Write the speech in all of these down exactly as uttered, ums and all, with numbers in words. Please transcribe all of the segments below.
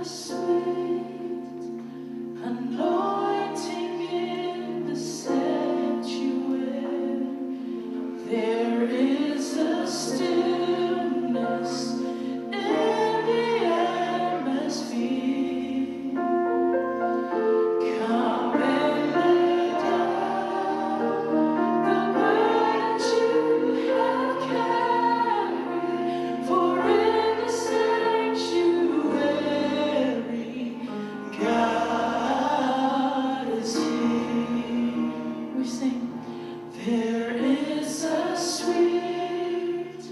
Sweet anointing in the sanctuary. There is a stillness in the atmosphere. Come and lay down the burdens you have carried, for in the sanctuary, God is here. We sing, there is a sweet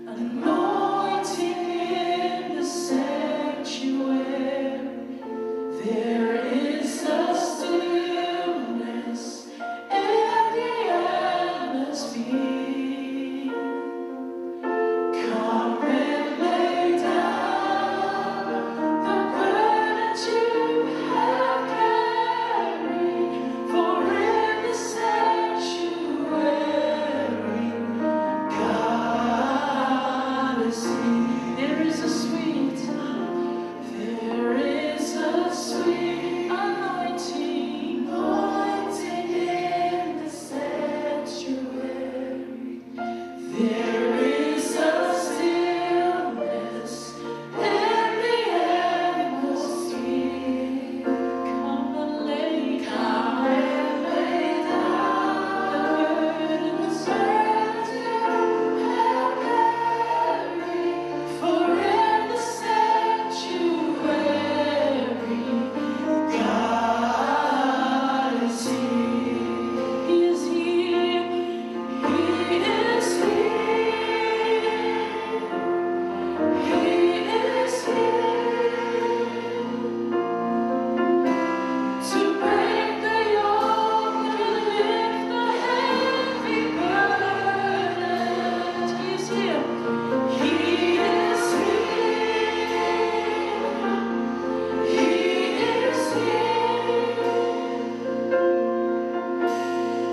anointing in the sanctuary. There is a stillness in the atmosphere. Come and lay down the burdens you have carried, for in the sanctuary, God is here. There is a sweet, there is a sweet anointing, anointing in the sanctuary. There is a stillness in the atmosphere. Come and lay, come and lay down the burdens that you have carried. For in the sanctuary, God is here. He is here. He is here. He is here to break the yoke and lift the heavy burden. He is here. He is here. He is here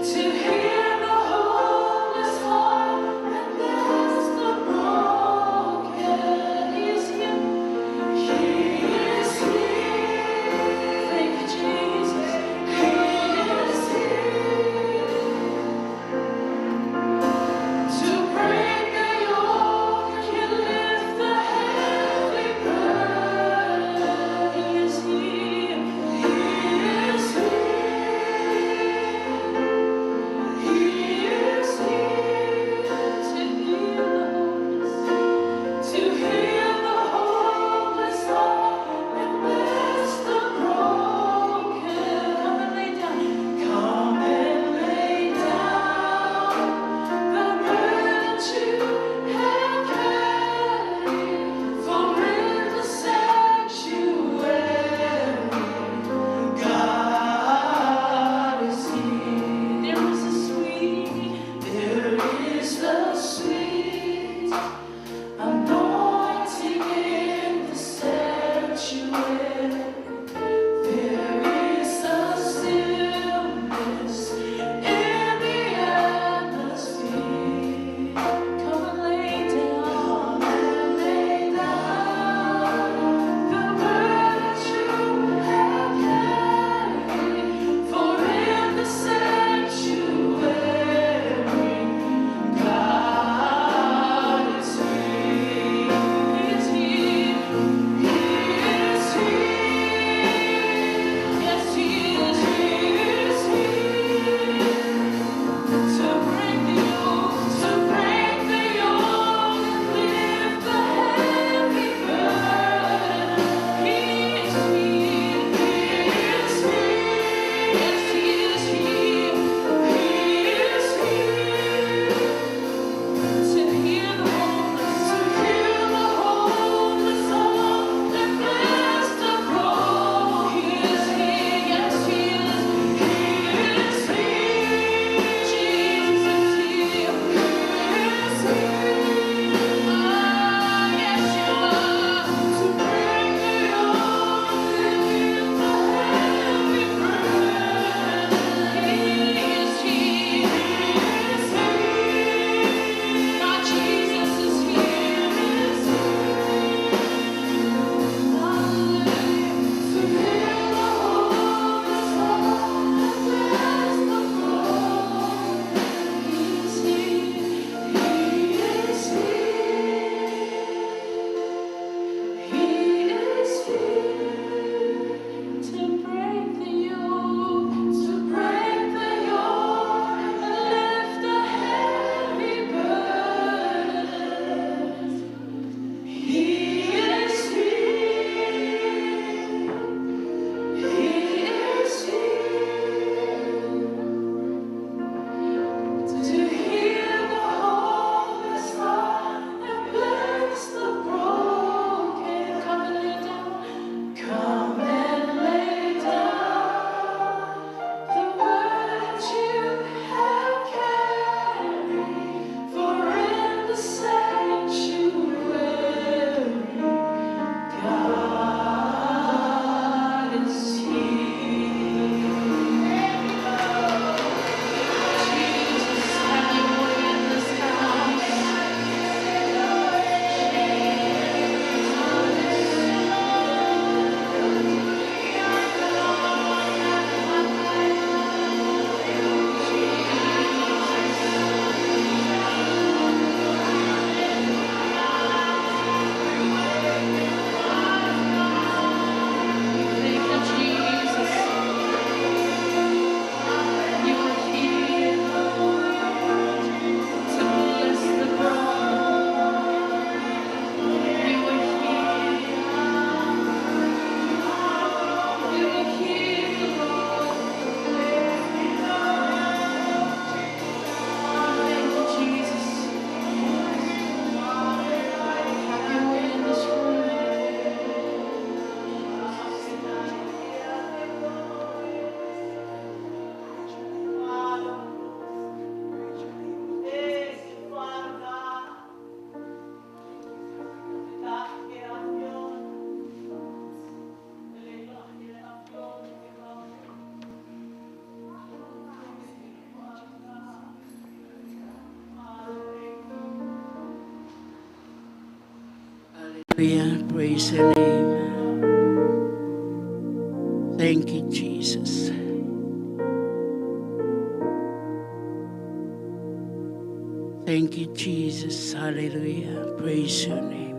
to heal the hopeless heart and bless the broken. He is here. Hallelujah. Praise your name. Thank you, Jesus. Thank you, Jesus. Hallelujah. Praise your name.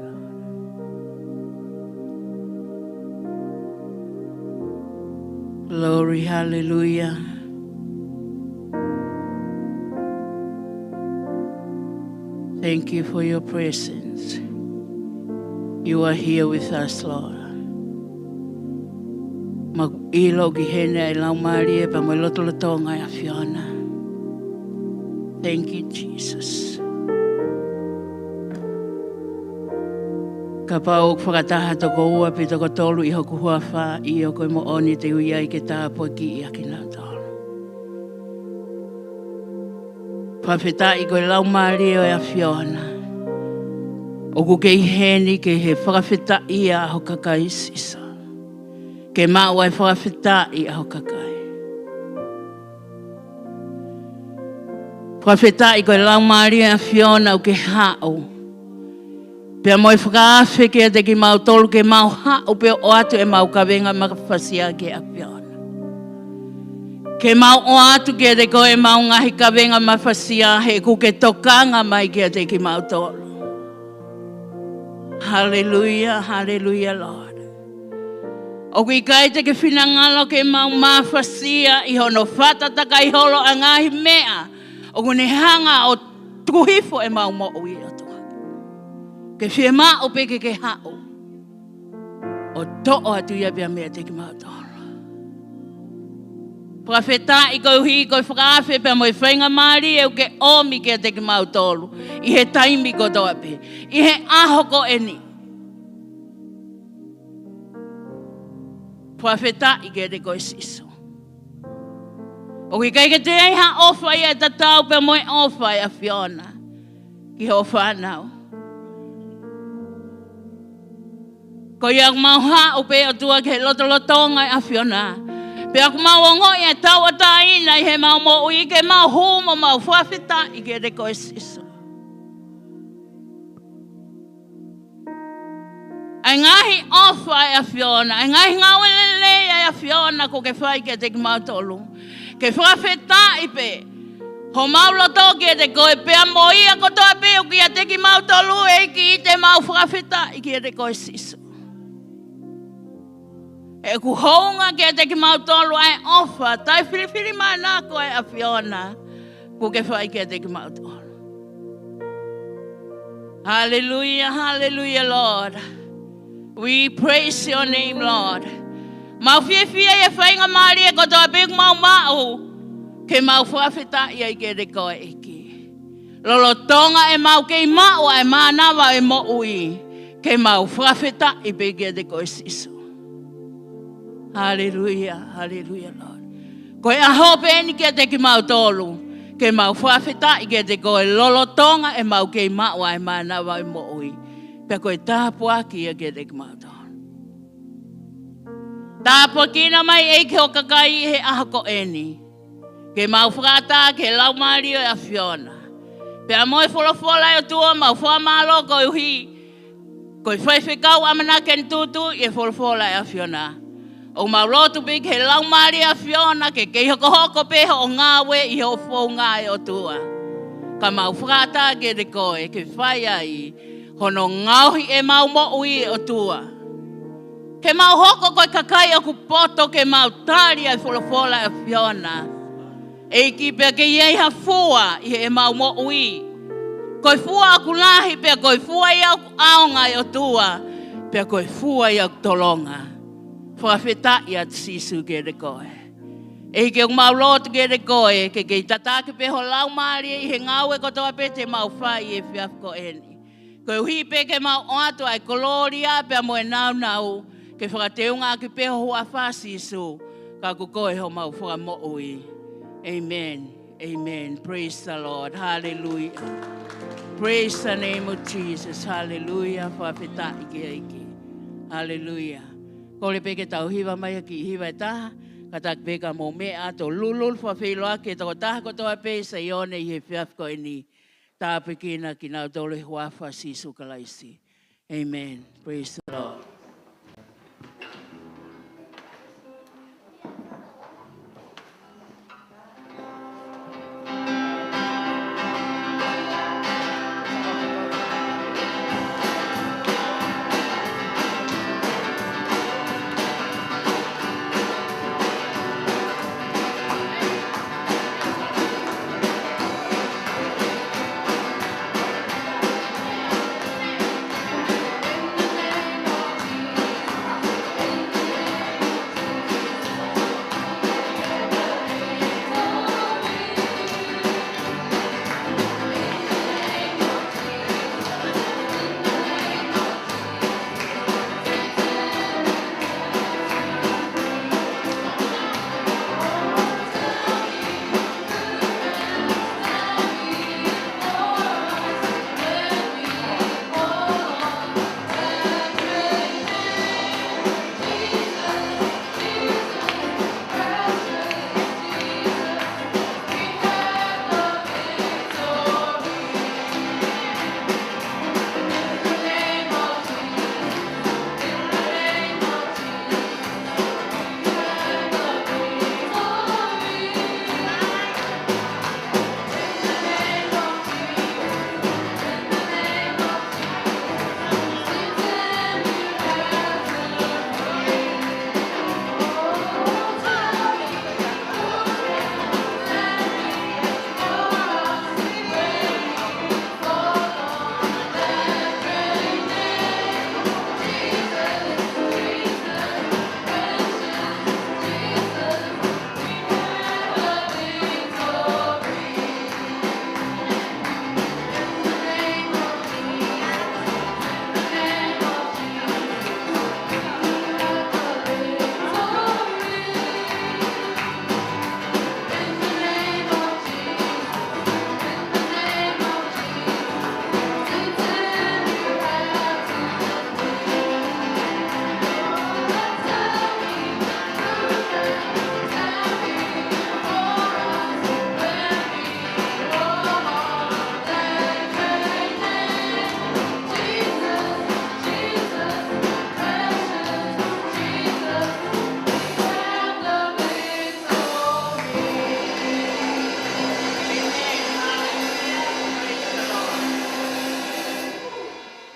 Glory, hallelujah. Thank you for your presence. You are here with us, Lord. Maʻu ʻilo ʻoku ʻi heni ʻa e Laumālie pea mo e lotolotonga ʻa e ʻAfiona. Thank you, Jesus. Kapau ʻoku fakataha toko ua pe toko tolu ʻi hoku huafa, ʻio ko e moʻoni te u ʻi ai ke tāpuakiʻi ʻa kinautolu. Fakafetaʻi ko e Laumālie ʻo e ʻAfiona ʻoku kei ʻi heni ke fakafetaʻia ʻa ho kakai, Sīsū. Ke maʻu ʻa e fakafetaʻi ʻa ho kakai. Fakafetaʻi ko e Laumālie ʻo e ʻAfiona ʻoku ke haʻu pea mo e fakaafe kiate kimautolu ke mau haʻu pea ʻoatu ʻemau kavenga mafasia ki he ʻAfiona. Ke mau ʻoatu kiate koe ʻemau ngaahi kavenga mafasia he ʻoku ke tokanga mai kiate kimautolu. Hallelujah, hallelujah, Lord. ʻOku ʻikai te ke finangalo ke mau mafasia ʻi hono fakatakai holo ʻa e ngaahi meʻa ʻoku ne hanga ʻo tuku hifo ʻemau moʻui, ʻOtua. Ke fiemaʻu pē ke ke haʻu ʻo toʻo atu ia pea meiate kimautolu. Fakafetaʻi koeʻuhi ko e fakaafe pea mo e faingamālie ʻoku ke ʻomi kiate kimautolu ʻi he taimi kotoa pē, ʻi he ʻaho ko eni. Fakafetaʻi kiate koe, Sīsū. ʻOku ʻikai ke toe ʻi ai ha ʻofa ia ʻe tatau pea mo e ʻofa ʻa e ʻAfiona ki hoʻo fānau. Ko ia ʻoku mau haʻu pē, ʻOtua, ki he lotolotonga ʻo e ʻAfiona. Pea ʻoku mau ongoʻi ʻa e tauʻatāina ʻi heʻemau moʻui, ke mau hū mo mau fakafetaʻi kiate koe, Sīsū. ʻA e ngaahi ʻofa ʻa e ʻAfiona, ʻa e ngaahi ngāue lelei ʻa e ʻAfiona ʻoku ke fai kiate kimautolu. Ke fakafetaʻi pē homau loto kiate koe pea mo ia kotoa pē ʻoku ʻiate kimautolu, ʻEiki, te mau fakafetaʻi kiate koe, Sīsū. He ʻoku hounga kiate kimautolu ʻa e ʻofa taʻefilifilimānako ʻa e ʻAfiona ʻoku ke fai kiate kimautolu. Hallelujah, hallelujah, Lord. We praise your name, Lord. Mau fiefia ʻi he faingamālie kotoa pē ʻoku mau maʻu ke mau fakafetaʻi ai kiate koe, ʻEiki. Lolotonga ʻemau kei maʻu ʻa e mānava ʻo e moʻui, ke mau fakafetaʻi pē kiate koe, Sīsū. Haleluia, haleluia, Lord. Ko e ʻaho pē eni kiate kimautolu, ke mau fakafetaʻi kiate koe lolotonga ʻemau kei maʻu ʻa e mānava ʻo e moʻui. Pea ko e tāpuaki ia kiate kimautolu. Tāpuakiʻi mai, ʻEiki, ho kakai ʻi he ʻaho ko eni. Ke mau fakaʻatā ki he Laumālie ʻo e ʻAfiona. Pea mo e folofola ʻa e ʻOtua, mau fakamālō koeʻuhi ko e faifekau ʻamanaki ke ne tūtuuʻi e folofola ʻa e ʻAfiona. ʻOku mau lotu pē ki he Laumālie ʻo e ʻAfiona ke kei hokohoko pē hoʻo ngāue ʻi hoʻo founga, ʻe ʻOtua. Ka mau fakaʻatā kiate koe ke fai ai hono ngaohi ʻemau moʻui, ʻe ʻOtua. Ke mau hoko ko e kakai ʻoku poto ke mau tali ʻa e folofola ʻa e ʻAfiona. ʻEiki, pea ke ʻi ai ha fua ʻi heʻemau moʻui. Ko e fua ʻoku lahi, pea ko e fua ia ʻoku ʻaonga, ʻe ʻOtua, pea ko e fua ia ʻoku tolonga. Fakafetaʻi atu, Sīsū, kiate koe. ʻEiki, ʻoku mau lotu kiate koe ke kei tataki pē ho Laumālie ʻi he ngāue kotoa pē te mau fai he efiafi ko eni. Koeʻuhi pē ke mau ʻoatu ʻa e kolōlia pea mo e nāunau, ke fakateungaʻaki pē ho huafa, Sīsū, ka ko koe homau Fakamoʻui. Amen. Amen. Praise the Lord. Hallelujah. Praise the name of Jesus. Hallelujah. Fakafetaʻi ki he ʻEiki. Hallelujah. Kole pē ke tau hiva mai ha kiʻi hiva ʻe taha, kātaki pē ka mou meʻa atu ʻo lulululu fakafeʻiloaki ki he tokotaha kotoa pē ʻi Saione ʻi he efiafi ko eni. Tāpuekina kinautolu ʻi he huafa ʻo Sīsū Kalaisi. Amen. Praise the Lord.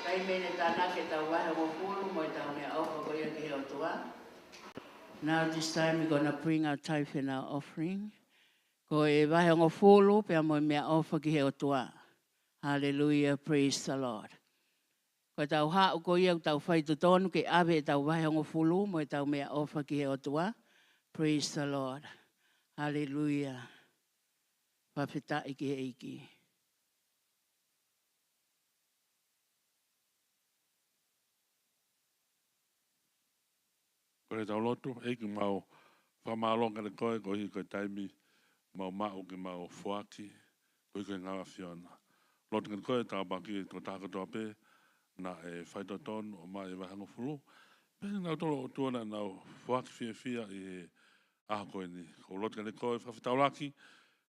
Kae ʻoua ʻe tānaki ʻetau vahehongofulu mo ʻetau meʻaʻofa ko ia ki he ʻOtua. Now this time we're gonna bring our tithe and our offering. Ko e vahehongofulu pea mo e meʻaʻofa ki he ʻOtua. Hallelujah, praise the Lord. Ko ʻetau haʻu ko ia ʻoku tau fai totonu ke ʻave ʻetau vahehongofulu mo ʻetau meʻaʻofa ki he ʻOtua. Praise the Lord. Hallelujah. Fakafetaʻi ki he ʻEiki. Kole tau lotu. ʻEiki, mau fakamālō kiate koe koeʻuhi ko e taimi mau maʻu ke mau foaki koeʻuhi ko e ngāue ʻa e ʻAfiona. Lotu kiate koe, tāpuakiʻi e tokotaha kotoa pē naʻe fai totonu ʻo maʻu e vahehongofulu, pea mo kinautolu, ʻOtua, naʻa nau foaki fiefia ʻi he ʻaho ko eni. ʻOku ou lotu kiate koe, fakafetaulaki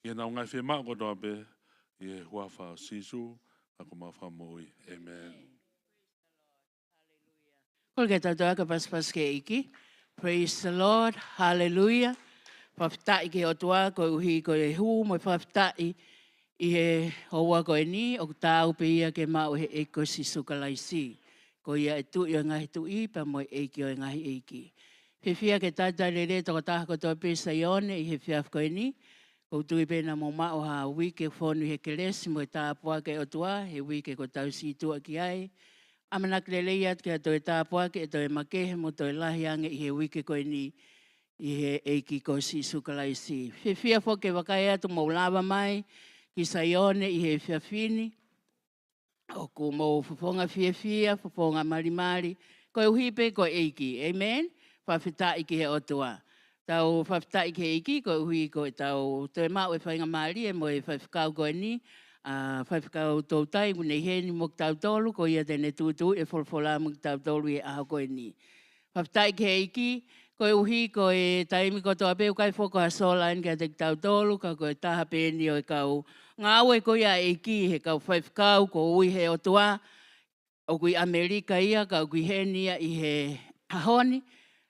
ki heʻenau ngaahi fiemaʻu kotoa pē, ʻi he huafa ʻo Sīsū, ko homau Fakamoʻui. ʻĒmeni. Kole ke tau toe ʻā kae pasipasi ki he ʻEiki. Praise the Lord. Hallelujah. Fakafetaʻi ki he ʻOtua koeʻuhi ko e hū mo e fakafetaʻi ʻi he houa ko eni, ʻoku taau pē ia ke maʻu ʻe he ʻEiki ko Sīsū Kalaisi. Ko ia ʻa e Tuʻi ʻo e ngaahi tuʻi, pea mo e ʻEiki ʻo e ngaahi ʻeiki. Fiefia ke talitali lelei e tokotaha kotoa pē ʻi Saione ʻi he efiafi ko eni. ʻOku ou tui pē naʻa mou maʻu ha uike fonu ʻi he kelesi mo e tāpuaki ʻa e ʻOtua he uike kuo tau sītuʻa ki ai. ʻAmanaki lelei atu ke toe tāpuaki, ʻe toe makehe mo toe lahi ange ʻi he uike ko eni ʻi he ʻEiki ko Sīsū Kalaisi. Fiefia foki ke vakai atu mou lava mai ki Saione ʻi he efiafi ni. ʻOku mou fofonga fiefia, fofonga malimali, koeʻuhi pē ko e ʻEiki. ʻĒmeni. Fakafetaʻi ki he ʻOtua. Tau fakafetaʻi ki he ʻEiki koeʻuhi ko ʻetau toe maʻu e faingamālie mo e faifekau ko eni, ʻa, Faifekau Toutai, ʻoku ne ʻi heni mo kitautolu, ko ia te ne tuʻutuʻuni e folofola mo kitautolu ʻi he ʻaho ko eni. Fakafetaʻi ki he ʻEiki, koeʻuhi ko e taimi kotoa pē ʻoku ʻikai foki ha sola eni kiate kitautolu, ka ko e taha pē eni ʻo e kau ngāue ko ia ʻa e ʻEiki, he kau faifekau kuo ui ʻe he ʻOtua ʻoku ʻi ʻAmelika ia, ka ʻoku ʻi heni ia ʻi he ʻaho ni.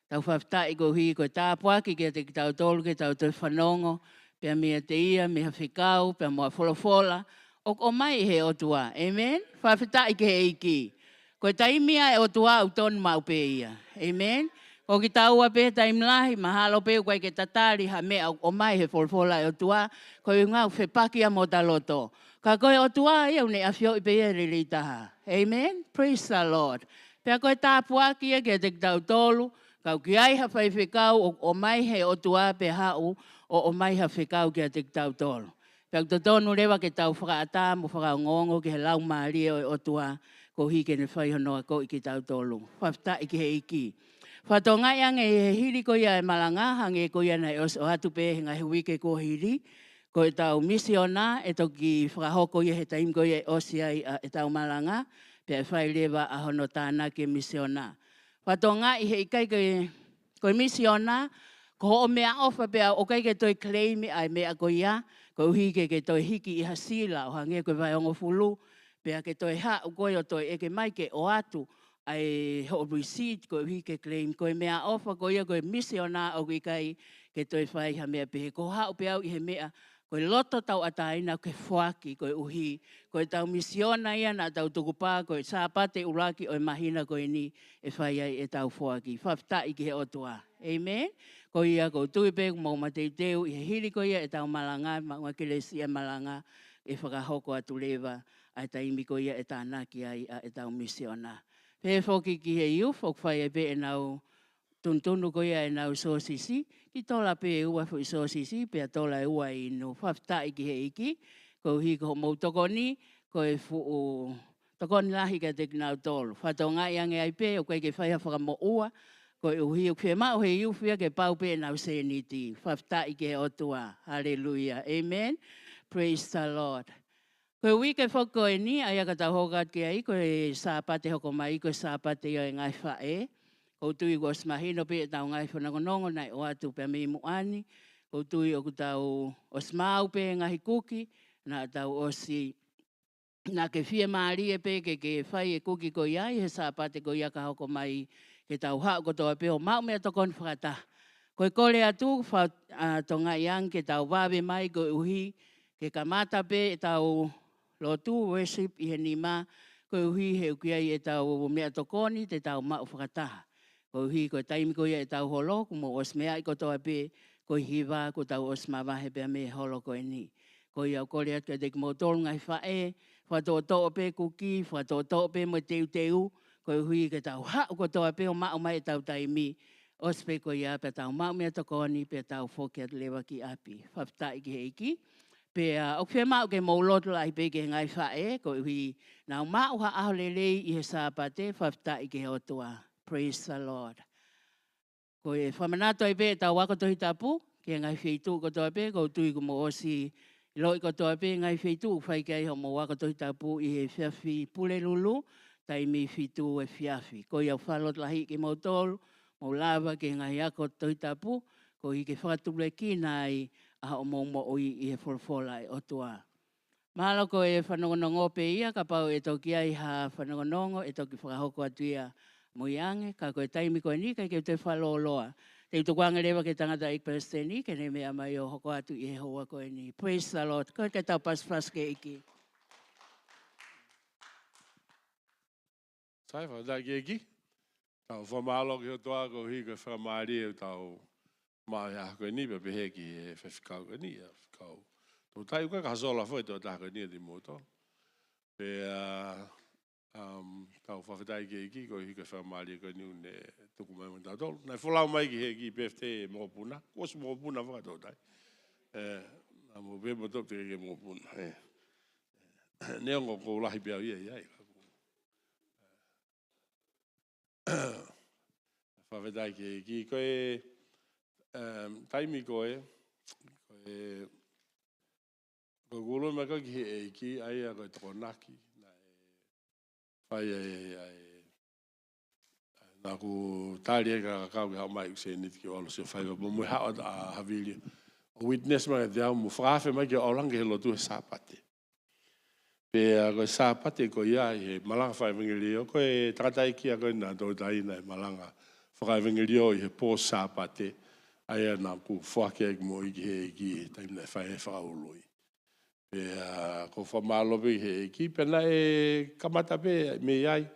Tau fakafetaʻi koeʻuhi ko e tāpuaki kiate kitautolu ke tau toe fanongo pea meiate ia, mei ha fekau, pea mo ha folofola ʻoku ʻomai ʻe he ʻOtua. ʻĒmeni. Fakafetaʻi ki he ʻEiki. Ko e taimi ʻa e ʻOtua ʻoku tonu maʻu pē ia. ʻĒmeni. Ko kitaua pē taimi lahi, mahalo pē ʻoku ʻikai ke tatali ha meʻa ʻoku ʻomai ʻe he folofola ʻa e ʻOtua, ko e ʻuhinga ʻoku fepaki ʻa hota loto. Ka ko e ʻOtua ia ʻoku ne ʻafioʻi pē ia e lelei taha. ʻĒmeni. Praise the Lord. Pea ko e tāpuaki ia kiate kitautolu, ka ʻoku ʻi ai ha faifekau ʻoku ʻomai ʻe he ʻOtua pea haʻu ʻo ʻomai ha fekau kiate kitautolu. Pea ʻoku totonu leva ke tau fakaʻatā mo fakaongoongo ki he Laumālie ʻo e ʻOtua, koeʻuhi ke ne fai hono akoʻi kitautolu. Fakafetaʻi ki he ʻEiki. Fakatokangaʻi ange ʻi he hili ko ia e malanga, hangē ko ia naʻe ʻosi ʻoatu pē he ngaahi uike kuo hili, ko ʻetau misiona ʻe toki fakahoko ia he taimi ko ia ʻe ʻosi ai ʻa ʻetau malanga, pea ʻe fai leva ʻa hono tānaki e misiona. Fakatokangaʻi heʻikai ke, ko e misiona, ko hoʻo meʻaʻofa pea ʻoku ʻikai ke toe claim ʻa e meʻa ko ia, koeʻuhi ke ke toe hiki ʻi ha sila ʻo hangē ko e vahe hongofulu, pea ke toe haʻu koe ʻo toe ʻeke mai ke ʻoatu ʻa e hoʻo receipt koeʻuhi ke claim. Ko e meʻaʻofa ko ia, ko e misiona ʻoku ʻikai ke toe fai ha meʻa pehē. Ko e haʻu pē au ʻi he meʻa, ko e loto tauʻatāina ke foaki koeʻuhi ko ʻetau misiona ia naʻa tau tukupā, ko e Sāpate ʻuluaki ʻo e māhina ko eni ʻe fai ai ʻetau foaki. Fakafetaʻi ki he ʻOtua. ʻĒmeni. Ko ia ʻoku ou tui pē kuo mou mateuteu ʻi he hili ko ia ʻetau malanga, maʻu ngaahi kelesi ʻa e malanga, ʻe fakahoko atu leva ʻa e taimi ko ia ʻe tānaki ai ʻa ʻetau misiona. Pehē foki ki he youth, ʻoku fai ai pē ʻenau tunutunu ko ia ʻenau sōsisi, kiʻi tola pē ʻe ua foʻi sōsisi, pea tola ʻe ua inu. Fakafetaʻi ki he ʻEiki, koeʻuhi ko hoʻomou tokoni, ko e fuʻu tokoni lahi kiate kinautolu. Fakatokangaʻi ange ai pē, ʻoku ʻikai ke fai ha fakamoʻua, koeʻuhi ʻoku fiemaʻu ʻe he youth ia ke pau pē ʻenau sēniti. Fakafetaʻi ki he ʻOtua. Haleluia. ʻĒmeni. Praise the Lord. Ko e uike foki ko eni, ʻa ia ka tau hoko atu ki ai, ko e Sāpate hoko mai, ko e Sāpate ia ʻo e ngaahi faʻē. ʻOku ou tui kuo ʻosi mahino pē ʻetau ngaahi fanongonongo naʻe ʻoatu pē mei muʻa ni. ʻOku ou tui ʻoku tau ʻosi maʻu pē ngaahi kuki, naʻa tau ʻosi, naʻa ke fiemālie pē ke ke fai e kuki ko ia ʻi he Sāpate ko ia ka hoko mai, ke tau haʻu kotoa pē ʻo maʻu meʻatokoni fakataha. Ko e kole atu, fa-, ʻa, tokangaʻi ange ke tau vave mai koeʻuhi ke kamata pē ʻetau lotu, worship, ʻi he nima, koeʻuhi he ʻoku ʻi ai ʻetau meʻatokoni te tau maʻu fakataha. Koeʻuhi ko e taimi ko ia ʻetau holo, kuo mou ʻosi meaʻi kotoa pē, ko e hiva kuo tau ʻosi mavahe pē mei he holo ko eni. Ko ia ʻoku ou kole atu kiate kimoutolu ngaahi faʻē, fakatoʻotoʻo pē kuki, fakatoʻotoʻo pē mo e teuteu, koeʻuhi ke tau haʻu kotoa pē ʻo maʻu mai ʻetau taimi, ʻosi pē ko ia pea tau maʻu meʻatokoni, pea tau foki atu leva ki ʻapi. Fakafetaʻi ki he ʻEiki. Pea ʻoku fiemaʻu ke mou lotu lahi pē ki he ngaahi faʻē, koeʻuhi nau maʻu ha ʻaho lelei ʻi he Sāpate, fakafetaʻi ki he ʻOtua. Praise the Lord. Ko e fakamanatu ai pē ʻetau ako Tohi Tapu, ki he ngaahi feituʻu kotoa pē, ʻoku ou tui kuo mou ʻosi ʻiloʻi kotoa pē ngaahi feituʻu ʻoku fai ki ai hoʻomou ako Tohi Tapu ʻi he efiafi Pulelulu, taimi fitu efiafi. Ko ia ʻoku ou faʻa lotu lahi kimoutolu, mou lava ki he ngaahi ako Tohi Tapu, koeʻuhi ke fakatulekina ai ʻa hoʻomou moʻui ʻi he folofola ʻa e ʻOtua. Mahalo ko e fanongonongo pē ia, kapau ʻe toki ʻi ai ha fanongonongo, ʻe toki fakahoko atu ia mo ia ange, ka ko e taimi ko eni, ʻikai ke u toe fakalōloa. Te u tuku ange leva ki he tangataʻeiki palesiteni, ke ne meʻa mai ʻo hoko atu ʻi he houa ko eni. Praise the Lord. Ko e ke tau pasipasi ki he ʻEiki. Sai, fakafetaʻi ki he ʻEiki. Tau fakamālō ki he ʻOtua koeʻuhi ko e faingamālie ʻoku tau maʻu he ʻaho ko eni, pea pehē ki he faifekau ko eni, ʻa e faifekau Toutai, ʻoku ʻikai ke hasola foʻi e tokotaha ko eni ʻiate kimoutolu. Pea, um, tau fakafetaʻi ki he ʻEiki koeʻuhi ko e faingamālie ko eni ʻoku ne tuku mai maʻatautolu. Naʻe folau mai ki he ʻEiki pē ʻe he mokopuna, kuo ʻosi mokopuna foki ʻa Toutai. ʻE, naʻa mou pehē mo Toutai ke mokopuna. ʻE. Neongo ʻoku ou lahi pē au ia, ia, ia. Fakafetaʻi ki he ʻEiki. Ko e, em, taimi ko ē, ko e, ko e kuo ʻomai ko ē ki he ʻEiki, ʻa ia ko e Tokonaki, naʻe fai ai, ai, naʻa ku tali ai ka kau ki haʻu mai ʻeku sēniti ke ʻalu ʻo sio faiva pea mo e haʻu ʻa Havili ʻo witness mai kiate au mo fakaafe mai ke u ʻalu ange ki he lotu he Sāpate. Pea ko e Sāpate ko ia ʻi he malanga fakaʻevangeliō, ko e tangataʻeiki ia ko ē naʻa tau tali naʻe malanga fakaʻevangeliō ʻi he pō Sāpate, ʻa ia naʻa ku foaki ai kimuʻa ki he ʻEiki he taimi naʻe fai ai e fakaului. Pea ʻoku ou fakamālō pē ki he ʻEiki, pea naʻe kamata pē mei ai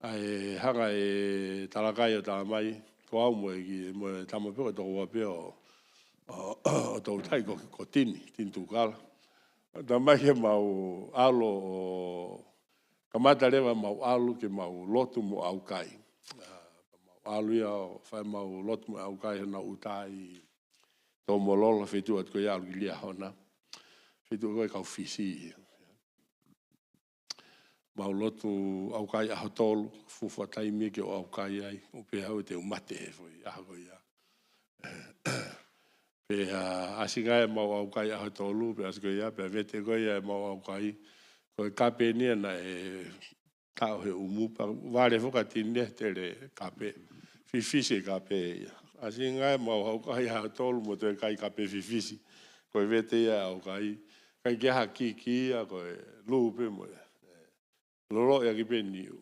ʻa e hanga ʻe Talakai ʻo talamai, ko au mo e ʻEiki, mo e tama pē ko e tokoua pē ʻo, ʻo, ʻo Toutai ko, ko Tini, Tini Tukala. Talamai ke mau ʻalu ʻo kamata leva mau ʻalu ke mau lotu mo ʻaukai. ʻA, mau ʻalu ia ʻo fai mau lotu mo ʻaukai he naʻa ku ʻi Tōmololo, feituʻu atu ko ia ʻalu ki Liahona. Feituʻu ko ē kau Fisi. Mau lotu ʻaukai ʻaho tolu, fuofua taimi ke u ʻaukai ai, ʻo pehē au te u mate he foʻi ʻaho ko ia. Pea ʻasi ange ʻemau ʻaukai ʻaho tolu, pea ʻasi ko ia, pea vete ko ia ʻemau ʻaukai, ko e kape eni ia naʻe taʻo he ʻumu, pea vale foki ʻa Tini he tele kape, fifisi e kape ia. ʻAsi ange ʻemau ʻaukai ʻaho tolu mo toe kai kape fifisi, ko e vete ia ʻaukai, ʻikai ke ʻi ai ha kiki ia, ko e lū pē mo e loloʻi ʻaki pē niu.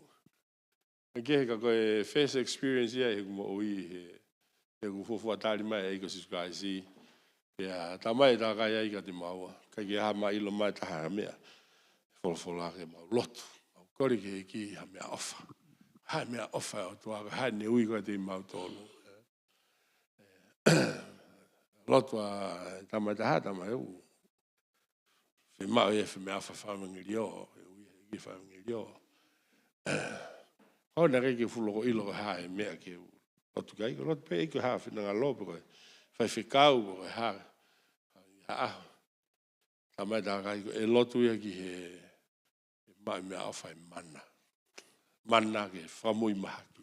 ʻIkai ke, ka ko e first experience ia ʻi heʻeku moʻui he, heʻeku fuofua tali mai e ʻEiki ko Sīsū Kalaisi. Pea talamai ʻe Talakai ia kiate kimaua, ʻikai ke ʻi ai ha meʻa ʻilo mai taha ha meʻa he folofola ke mau lotu. Mau kole ki he ʻEiki ha meʻaʻofa. Ha meʻaʻofa ʻa e ʻOtua, ha ne ui ko ē kiate kimautolu. Lotu ʻa e tama ʻe taha, tama ʻe ua. Fiemaʻu ia ha meʻaʻofa fakaʻevangeliō, he ui ʻe he ʻEiki fakaʻevangeliō. Ko e ʻuhinga ke fuʻu loko ʻilo ko e hā e meʻa ke u lotu ki ai, ko e lotu pē ʻEiki ko e hā finangalo pe ko e faifekau pe ko e hā, ha ʻaho. Talamai ʻe Talakai ko e lotu ia ki he, he maʻu meʻaʻofa ʻe mana. Mana ke fakamui mahaki.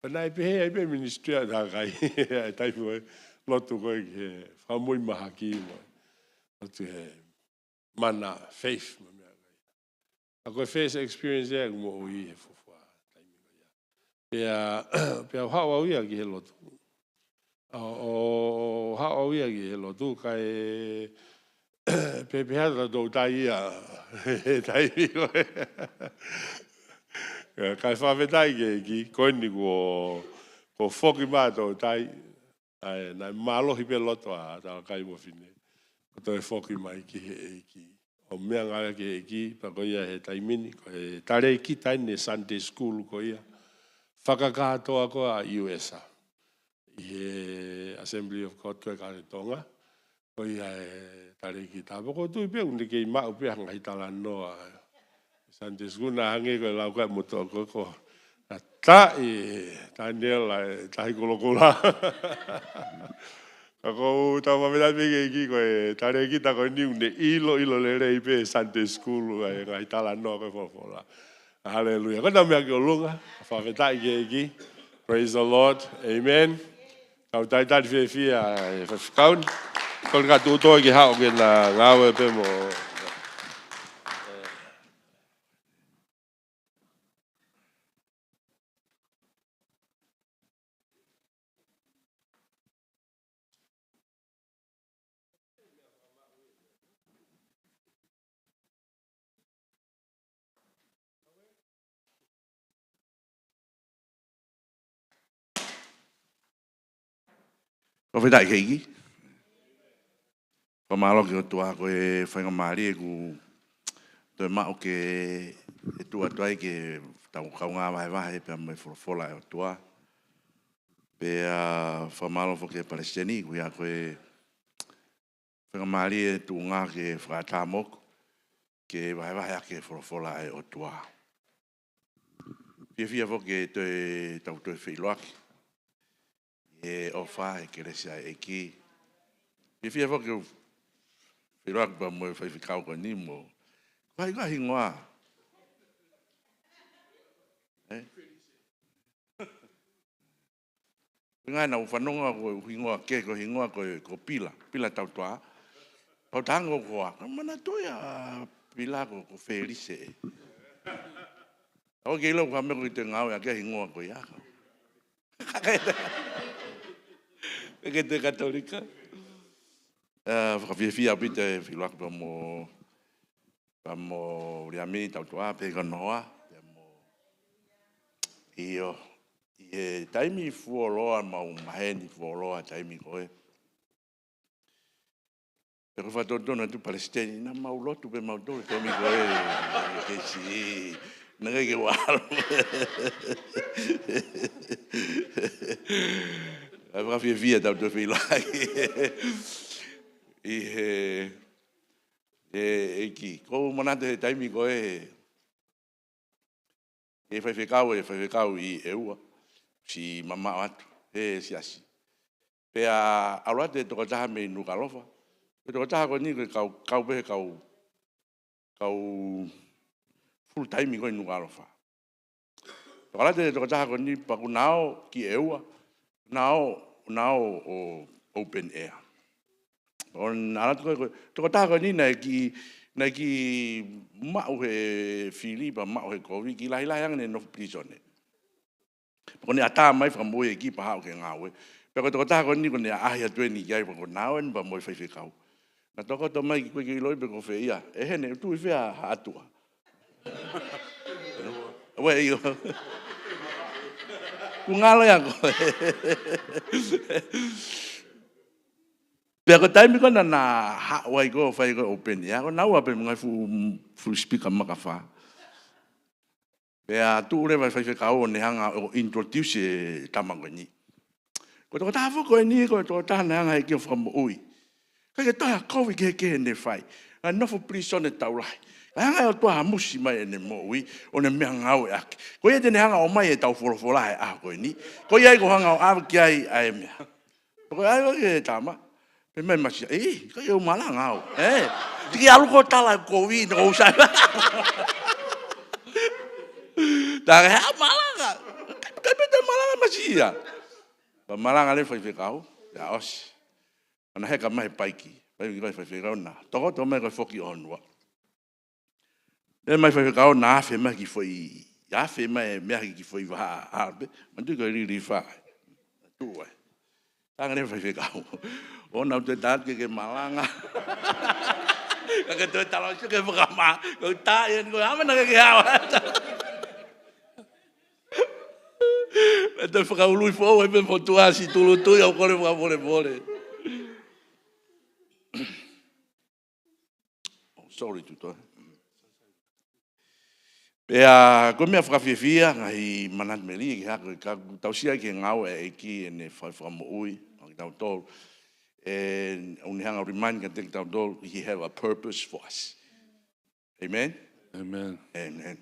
Pea naʻe pehē ai pē ministry ʻa Talakai, ʻa e taimi ko ē lotu ko ē ki he fakamui mahaki mo e lotu he mana, faith mo e meʻa ko ia. Ka ko e first experience ia ʻeku moʻui he fuofua taimi ko ia. Pea, pea u haʻu au ia ki he lotu. ʻO, ʻo, ʻo haʻu au ia ki he lotu, kae pehē pē ha tatou tai ia he taimi ko ē. Kae fakafetaʻi ki he ʻEiki, ko eni kuo, kuo foki mai ʻa Toutai, ʻa ē, naʻe mālohi pē loto ʻa Talakai mo Fine. Kuo toe foki mai ki he ʻEiki. ʻO meʻangāue ki he ʻEiki, pea ko ia he taimi ni, ko e talēkita eni Sunday school ko ia. Fakakātoa ko ē ʻa e U S A. ʻI he Assembly of God ko ē ʻa Tonga. Ko ia e talēkita. Pea ʻoku ou tui pē ʻoku ne kei maʻu pē ha ngaahi talanoa. Sunday school naʻe hangē ko e lau ko ē mo toʻo ko ē ko. Naʻe taʻi, Daniel ʻa e tahi kolokola. Ka ʻoku ou tau fakafetaʻi pē ki he ʻEiki ko e talēkita ko eni ʻoku ne ʻilo, ʻilo lelei pē Sunday school ʻa e ngaahi talanoa ko ē folofola. Haleluia. Ko ʻetau meʻa ki ʻolunga, fakafetaʻi ki he ʻEiki. Praise the Lord. Amen. Kau talitali fiefia e faifekau ni. Kole ka tuʻu toe ke haʻu ke na ngāue pē mo. Fakafetaʻi ki he ʻEiki. Fakamālō ki he ʻOtua ko e faingamālie kuo toe maʻu ke tuʻu atu ai ke tau kaungā vahevahe pea mo e folofola ʻa e ʻOtua. Pea fakamālō foki ki he palesiteni, ko ia ko e faingamālie tuʻunga ke fakaʻatā mo au ke vahevahe ʻaki e folofola ʻa e ʻOtua. Fiefia foki ke toe, tau toe feʻiloaki he ʻofa, he kelesi ʻa e ʻEiki. Fiefia foki ke feʻiloaki pea mo e faifekau ko eni mo. Ko hai ko e hingoa? Ē? Ko e ʻuhinga naʻa ku fanongo ko e hingoa ke, ko e hingoa ko, ko Pila, Pila Tautua. Pau tango ko a, ka manatu ia Pila ko, ko Felise. Au ke ʻilo ko ha meʻa ko ʻi he ngāue ʻa e hingoa ko ia. Ke te Katolika. Eh, fakafiefia ʻaupito e feʻiloaki pea mo Pea mo Liami Tautua, pea ko Noa, pea mo. ʻIo, ʻi he taimi fuoloa, mau maheni fuoloa taimi ko ē. Pea ko e fakatotonu atu Palesiteni, naʻa mau lotu pē mautolu taimi ko ē, ke si, naʻe ʻikai ke u ʻalu. ʻAi fakafiefia tau toe feilaki. ʻI he, ʻe, ʻEiki, ʻoku ou manatu he taimi ko ē, ʻe faifekau, ʻe faifekau ʻi ʻEua, siʻi mamaʻo atu he siasi. Pea ʻalu atu e tokotaha mei Nukuʻalofa. Ko e tokotaha ko eni ko e kau, kau pē he kau, kau full time ko ē ʻi Nukuʻalofa. Pea ʻalu atu e tokotaha ko eni pea kuo na ō ki ʻEua, na ō, na ō ʻo open air. ʻO na ʻalu atu ko ē, ko e tokotaha ko eni naʻe kiʻi, naʻe kiʻi maʻu he fili pea maʻu he kovi, kiʻi lahilahi ange ʻene nofo pilīsone. Pea ko ʻene ʻatā mai fakamoʻui e kiʻi pea haʻu ke ngāue. Pea ko e tokotaha ko eni ko ʻene ʻaʻahi atu eni ki ai pea ko na ō eni pea mo e faifekau. Na tokoto mai ki kueki ʻiloʻi pe ko fē ia. ʻE Hene, ʻoku tuʻu ʻi fē ha ʻatua? Ue io. Kuo ngalo ia ko. Pea ko e taimi ko ē naʻa na haʻu ai ko ē ʻo fai ko ē open air, ko e naua pē mo e ngaahi fuʻu, fuʻu speaker makafā. Pea tuʻu leva e faifekau ʻo ne hanga ʻo introduce e tama ko eni. Ko e tokotaha foki ko eni, ko e tokotaha naʻe hanga ʻe he ʻEiki ʻo fakamoʻui. ʻIkai ke toe ha kovi kehekehe ne fai. Naʻe nofo pilīsone taʻu lahi. Kae hanga ʻe he ʻOtua ʻo hamusi mai ʻene moʻui, ʻo ne meʻangāueʻaki. Ko ia te ne hanga ʻo ʻomai ʻetau folofola he ʻaho ko eni. Ko ia ʻoku hanga ʻo ʻave ki ai ʻa e meʻa. Pea ko e ʻai ʻa e tama. Pea mai Masiʻia, ʻe, ʻikai ke u malanga au. ʻE, tiki ʻalu ko e tala kovi, naʻa ku sai. Tā ke ha malanga. ʻIkai pē toe malanga Masiʻia. Pea malanga leva e faifekau, pea ʻosi. ʻO na heka mai he paiki, paiki ko e faifekau na. Tokoto mai ko e foki ʻo honua. Pea mai faifekau na afe mai ki foʻi, afe mai mei he kiʻi foʻi vahaʻa, pe, manatuʻi ko e lilifa. Tuʻu ai. Tanga ne faifekau. ʻO na ʻoku te tatu ke ke malanga. Ka ke toe tala ʻo ke fakamā. Ko tā ia ni ko ama na ke ke hawa. Pea toe fakaului foʻou ai pē fotu asi tulu tui au kole fakapolepole. Oh, sorry, tutoa. Pea ko e meʻa fakafiefia, ngaahi manatu meli, ki ha, ka tau sio ki he ngāue ʻa e ʻEiki ʻene fai fakamoʻui, ʻo kitautolu. And ʻoku ne hanga ʻo remind kiate kitautolu, he have a purpose for us. Amen? Amen. Amen.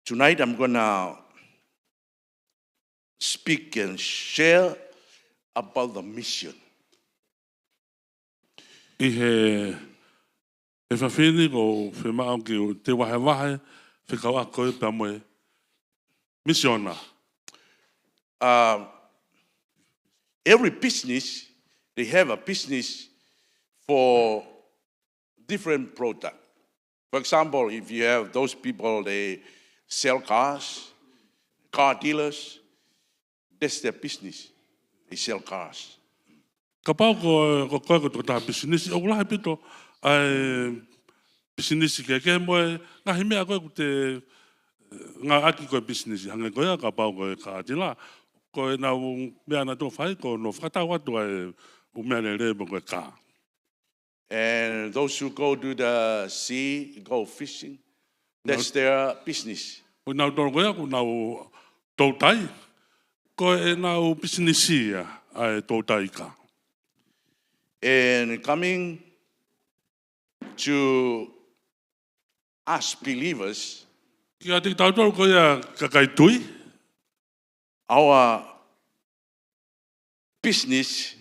Tonight I'm gonna speak and share about the mission. ʻI he, he efiafi ni ʻoku ou fiemaʻu ke u toe vahevahe, fekauʻaki ko ē pea mo e misiona. Um, every business, they have a business for different product. For example, if you have those people, they sell cars, car dealers, that's their business. They sell cars. Kapau ko, ko, ko, ko e tokotaha pisinisi, ʻoku lahi ʻaupito ʻa e pisinisi kehekehe mo e ngaahi meʻa ko ē ʻoku te, eh, ngāueʻaki ko e pisinisi. Hangē ko ia kapau ko e car dealer, ko ʻenau meʻa naʻa nau fai ko hono fakatau atu ʻa e ʻū meʻalele mo e kā. And those who go to the sea, go fishing, that's their business. Ko kinautolu ko ia ʻoku nau toutai, ko ʻenau pisinisi ia ʻa e toutai kā. And coming to us believers, kiate kitautolu ko ia kakai tui, our business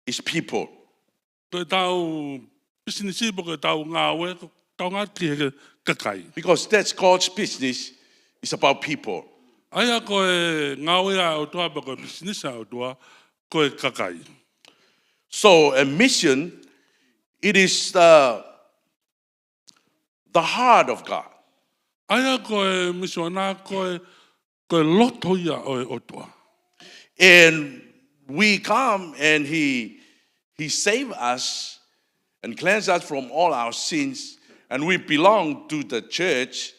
is people. Ko ʻetau pisinisi pe ko ʻetau ngāue, ko ʻetau ngāue ki he kakai. Because that's God's business, is about people. ʻA ia ko e ngāue ʻa e ʻOtua pe ko e pisinisi ʻa e ʻOtua, ko e kakai. So a mission, it is the the heart of God. ʻA ia ko e misiona ko e, ko e loto ia ʻo e ʻOtua. And we come and he, he save us and cleanse us from all our sins, and we belong to the church,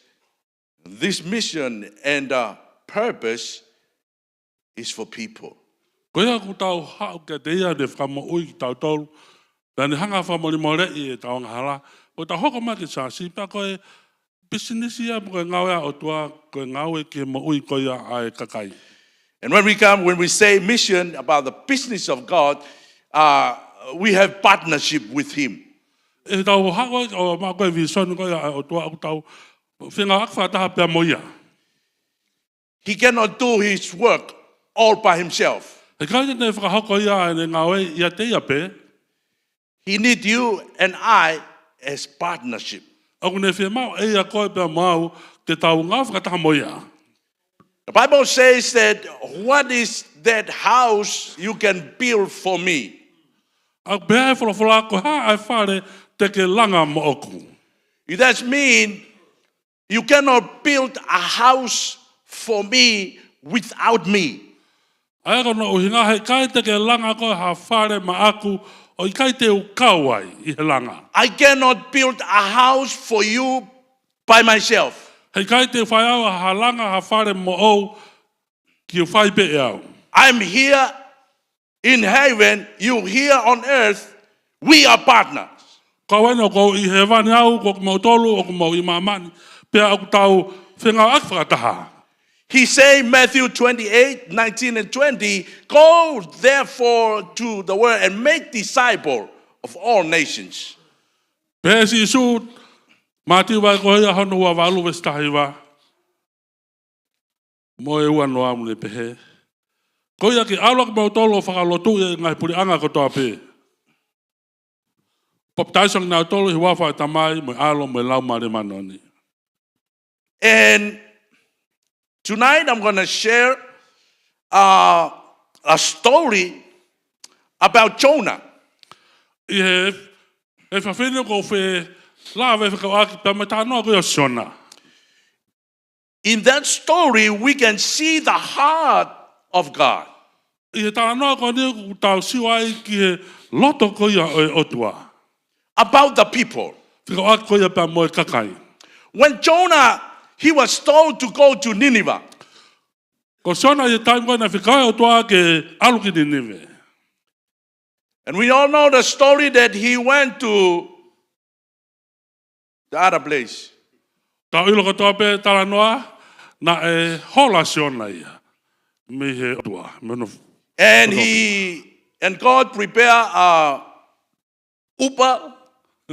this mission and uh, purpose is for people. Ko ia ʻoku tau haʻu kiate ia ʻo ne fakamoʻui kitautolu, pea ne hanga ʻo fakamolemoleʻi ʻetau angahala. Ko ʻetau hoko mai ki he siasi, pea ko e pisinisi ia, pea ko e ngāue ʻa e ʻOtua, ko e ngāue ki he moʻui ko ia ʻa e kakai. And when we come, when we say mission about the business of God, uh, we have partnership with Him. ʻI heʻetau haʻu ʻo maʻu ko e vīsone ko ia ʻa e ʻOtua, ʻoku tau fengāueʻaki fakataha pea mo ia. He cannot do his work all by himself. Heʻikai te ne fakahoko ia ʻene ngāue ʻiate ia pē. He need you and I as partnership. ʻOku ne fiemaʻu ʻe ia koe pea mo au ke tau ngāue fakataha mo ia. The Bible says that, "What is that house you can build for me?" ʻOku pehē ʻe he folofola, ko e hā ʻa e fale te ke langa moʻoku? It does mean you cannot build a house for me without me. ʻA ia ko hono ʻuhinga, heʻikai te ke langa koe ha fale maʻaku ʻo ʻikai te u kau ai ʻi he langa. I cannot build a house for you by myself. Heʻikai te u fai ʻe au ha langa ha fale moʻou, ke u fai pē ʻe au. I'm here in heaven, you here on earth, we are partners. Ko au ʻeni ʻoku ou ʻi hēvani, au ko kimoutolu ʻoku mou ʻi māmani, pea ʻoku tau fengāueʻaki fakataha. He say, Matthew twenty-eight, nineteen and twenty, "Go therefore to the world and make disciple of all nations." Pehē ʻe Sīsū, Mātiu vahe ko ia hono ua valu veesi taha hiva mo e ua noa, ʻoku ne pehē, ko ia ke ʻalu ʻa kimoutolu ʻo fakalotuʻi ʻa e ngaahi puleʻanga kotoa pē, papitaiso ʻa kinautolu ʻi he huafa ʻo e Tamai mo e ʻAlo mo e Laumālie Māʻoniʻoni. And tonight I'm gonna share, uh, a story about Jonah. ʻI he, he efiafi ni ʻoku ou fie lave fekauʻaki pea mo e talanoa ko ia ʻo Siona. In that story, we can see the heart of God. ʻI he talanoa ko eni ʻoku tau sio ai ki he loto ko ia ʻo e ʻOtua. About the people. Fekauʻaki ko ia pea mo e kakai. When Jonah, he was told to go to Nineveh. Ko Siona ʻi he taimi ko ē naʻe fekau ʻe he ʻOtua ke ʻalu ki Ninive. And we all know the story that he went to the other place. Tau ʻilo kotoa pē talanoa, naʻe hola ʻa Siona ia mei he ʻOtua, mei hono And he, and God prepare a upa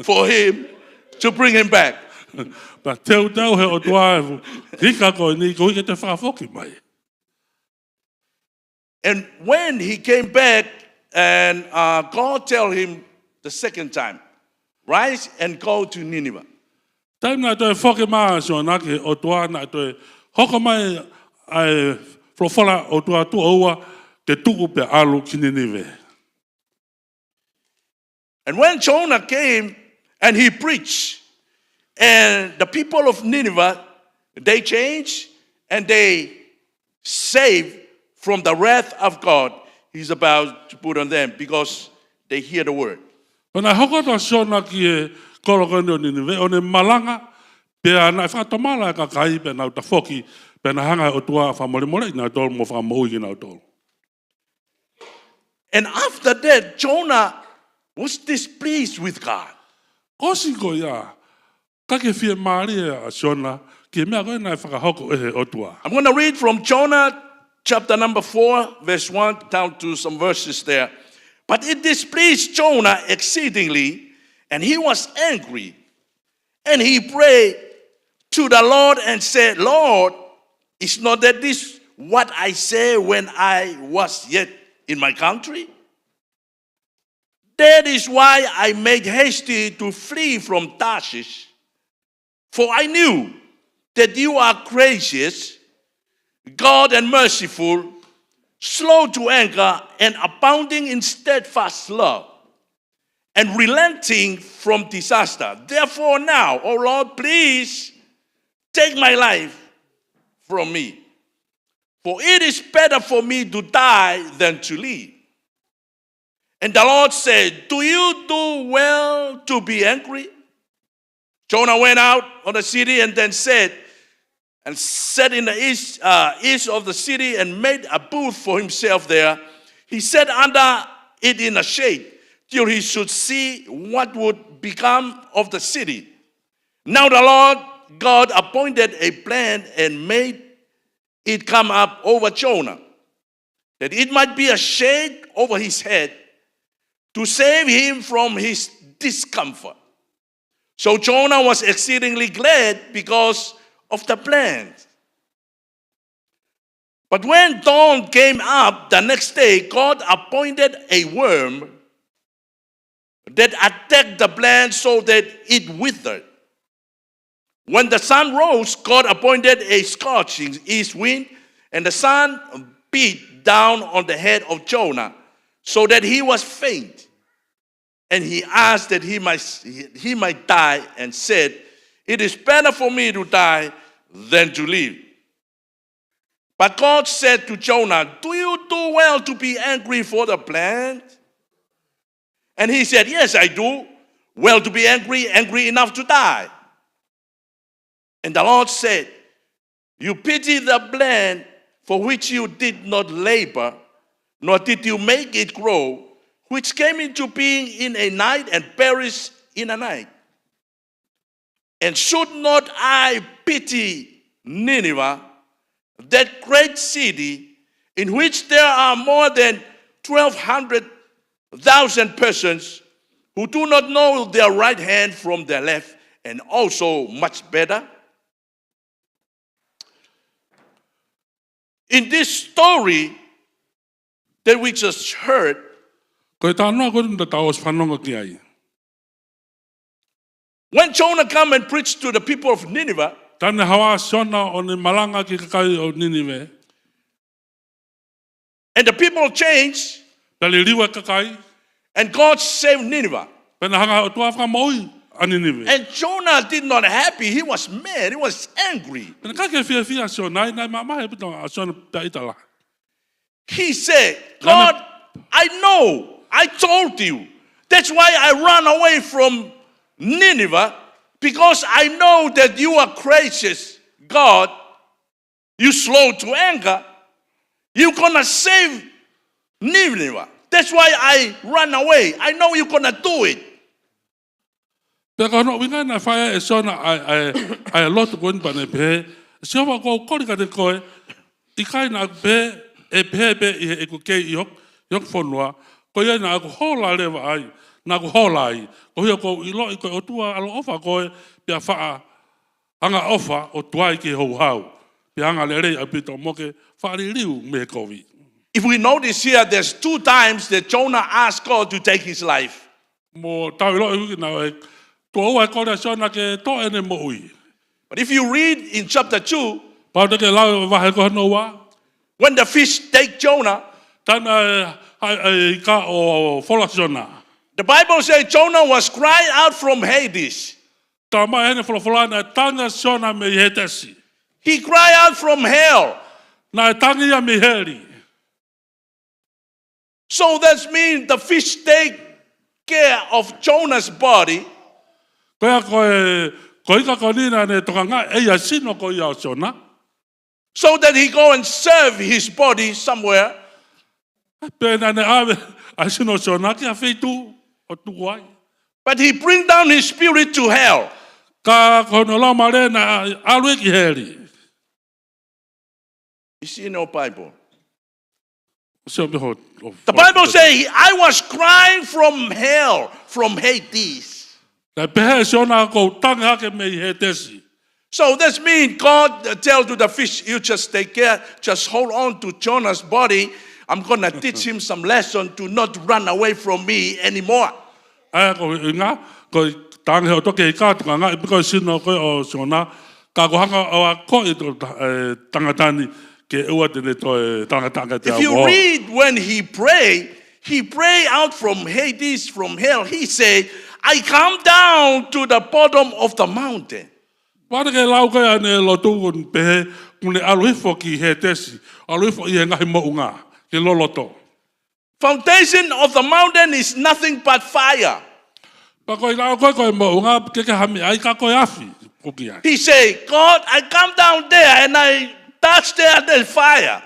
for him to bring him back. Pea teuteu ʻe he ʻOtua e fuʻu ika ko eni, ko e ika te fakafoki mai. And when he came back, and, uh, God tell him the second time, "Rise and go to Nineveh." Taimi naʻe toe foki mai ʻa Siona ki he ʻOtua, naʻe toe hoko mai ʻa e folofola ʻa e ʻOtua tuʻo ua, ke tuʻu pea ʻalu ki Ninive. And when Jonah came and he preached, and the people of Nineveh, they changed and they saved from the wrath of God he's about to put on them because they hear the word. Pea naʻe hoko atu ʻa Siona ki he kolo ko eni ʻo Ninive, ʻo ne malanga, pea naʻe fakatomala e kakai, pea nau tafoki, pea naʻe hanga ʻe he ʻOtua ʻo fakamolemoleʻi kinautolu mo fakamoʻui kinautolu. And after that, Jonah was displeased with God. ʻOsi ko ia, ʻikai ke fiemālie ʻa Siona ki he meʻa ko ē naʻe fakahoko ʻe he ʻOtua. I'm gonna read from Jonah chapter number four, verse one, down to some verses there. "But it displeased Jonah exceedingly, and he was angry. And he prayed to the Lord and said, 'Lord, is not that this what I said when I was yet in my country? That is why I made haste to flee from Tarshish, for I knew that you are gracious, God and merciful, slow to anger and abounding in steadfast love, and relenting from disaster. Therefore now, O Lord, please take my life from me. For it is better for me to die than to live.'" And the Lord said, "Do you do well to be angry?" Jonah went out of the city and then said, and sat in the east, uh, east of the city and made a booth for himself there. He sat under it in a shade till he should see what would become of the city. Now the Lord God appointed a plant and made it come up over Jonah, that it might be a shade over his head to save him from his discomfort. So Jonah was exceedingly glad because of the plant. But when dawn came up the next day, God appointed a worm that attacked the plant so that it withered. When the sun rose, God appointed a scorching east wind, and the sun beat down on the head of Jonah so that he was faint. And he asked that he might, he might die and said, "It is better for me to die than to live." But God said to Jonah, "Do you do well to be angry for the plant?" And he said, "Yes, I do. Well to be angry, angry enough to die." And the Lord said, "You pity the plant for which you did not labor, nor did you make it grow, which came into being in a night and perished in a night. And should not I pity Nineveh, that great city in which there are more than twelve hundred thousand persons who do not know their right hand from their left, and also much better?" In this story that we just heard, Ko e talanoa ko eni naʻa tau ʻosi fanongo ki ai. When Jonah come and preach to the people of Nineveh, Taimi naʻe haʻu ʻa Siona ʻo ne malanga ki he kakai ʻo Ninive. And the people changed, Naʻe liliu e kakai. And God saved Nineveh. Pea naʻe hanga ʻe he ʻOtua ʻo fakamoʻui ʻa Ninive. And Jonah did not happy. He was mad. He was angry. Pea naʻe ʻikai ke fiefia ʻa Siona, naʻe maʻamaʻa ʻaupito ʻa Siona pea ʻita lahi. He said, "God, I know. I told you. That's why I run away from Nineveh, because I know that you are gracious, God. You slow to anger. You gonna save Nineveh. That's why I run away. I know you gonna do it." Pea ko hono ʻuhinga naʻe fai ai ʻe Siona ʻa e, ʻa e, ʻa e lotu ko eni pea ne pehē, "Sihova, ʻoku ou kole kiate koe, ʻikai naʻa ku pehē, ʻe pehē pē ʻi heʻeku kei ʻi hoku, ʻi hoku fonua, ko ia naʻa ku hola leva ai, naʻa ku hola ai. Koeʻuhi ʻoku ou ʻiloʻi ko e ʻOtua ʻaloʻofa koe, pea faʻa angaʻofa ʻo tuai ki he houhau, pea angalelei ʻaupito mo ke faʻa liliu mei he kovi." If we notice here, there's two times that Jonah asked God to take his life. Mou tau ʻiloʻi ʻoku ʻi ai e tuʻo ua e kole ʻa Siona ke toʻo ʻene moʻui. But if you read in chapter two, Kapau te ke lau e vahe ko hono ua. When the fish take Jonah, Taimi naʻe, ʻa e, ʻa e ika ʻo fola ʻa Siona. The Bible says Jonah was cried out from Hades. Talamai ʻe he folofola naʻe tangi ʻa Siona mei Hētesi. He cried out from hell. Naʻe tangi ia mei heli. So that means the fish take care of Jonah's body. Ko ia ko e, ko e ika ko eni naʻa ne tokangaʻi ʻe ia e sino ko ia ʻo Siona. So that he go and serve his body somewhere. Pea naʻa ne ʻave ʻa e sino ʻo Siona ki ha feituʻu ʻo tuku ai. But he bring down his spirit to hell. Ka ko hono laumālie naʻe ʻalu ia ki heli. It's in your Bible. Sio pē ho, ho, The Bible say, "I was crying from hell, from Hades." Naʻe pehē ʻe Siona, ʻoku ou tangi hake mei Hētesi. So this means God, uh, tell to the fish, "You just take care, just hold on to Jonah's body. I'm gonna teach him some lesson to not run away from me anymore." ʻA ia ko e ʻuhinga, ko e tangi hoʻo toki ika, tokangaʻi pē ko e sino ko ē ʻo Siona, ka ko e hanga ʻo akoʻi ʻe he ta-, e, tangata ni ke ʻoua te ne toe talangataʻa kiate au. If you read when he pray, he pray out from Hades, from hell. He say, "I come down to the bottom of the mountain." Kapau te ke lau ko ē ʻene lotu ʻoku ne pehē, ʻoku ne ʻalu hifo ki Hētesi, ʻalu hifo ʻi he ngaahi moʻunga, ki loloto. Foundation of the mountain is nothing but fire. Pea ko e ʻilo ko ē ko e moʻunga ke ke hami ai ka ko e afi, ʻoku ʻi ai. He say, "God, I come down there and I touch there the fire."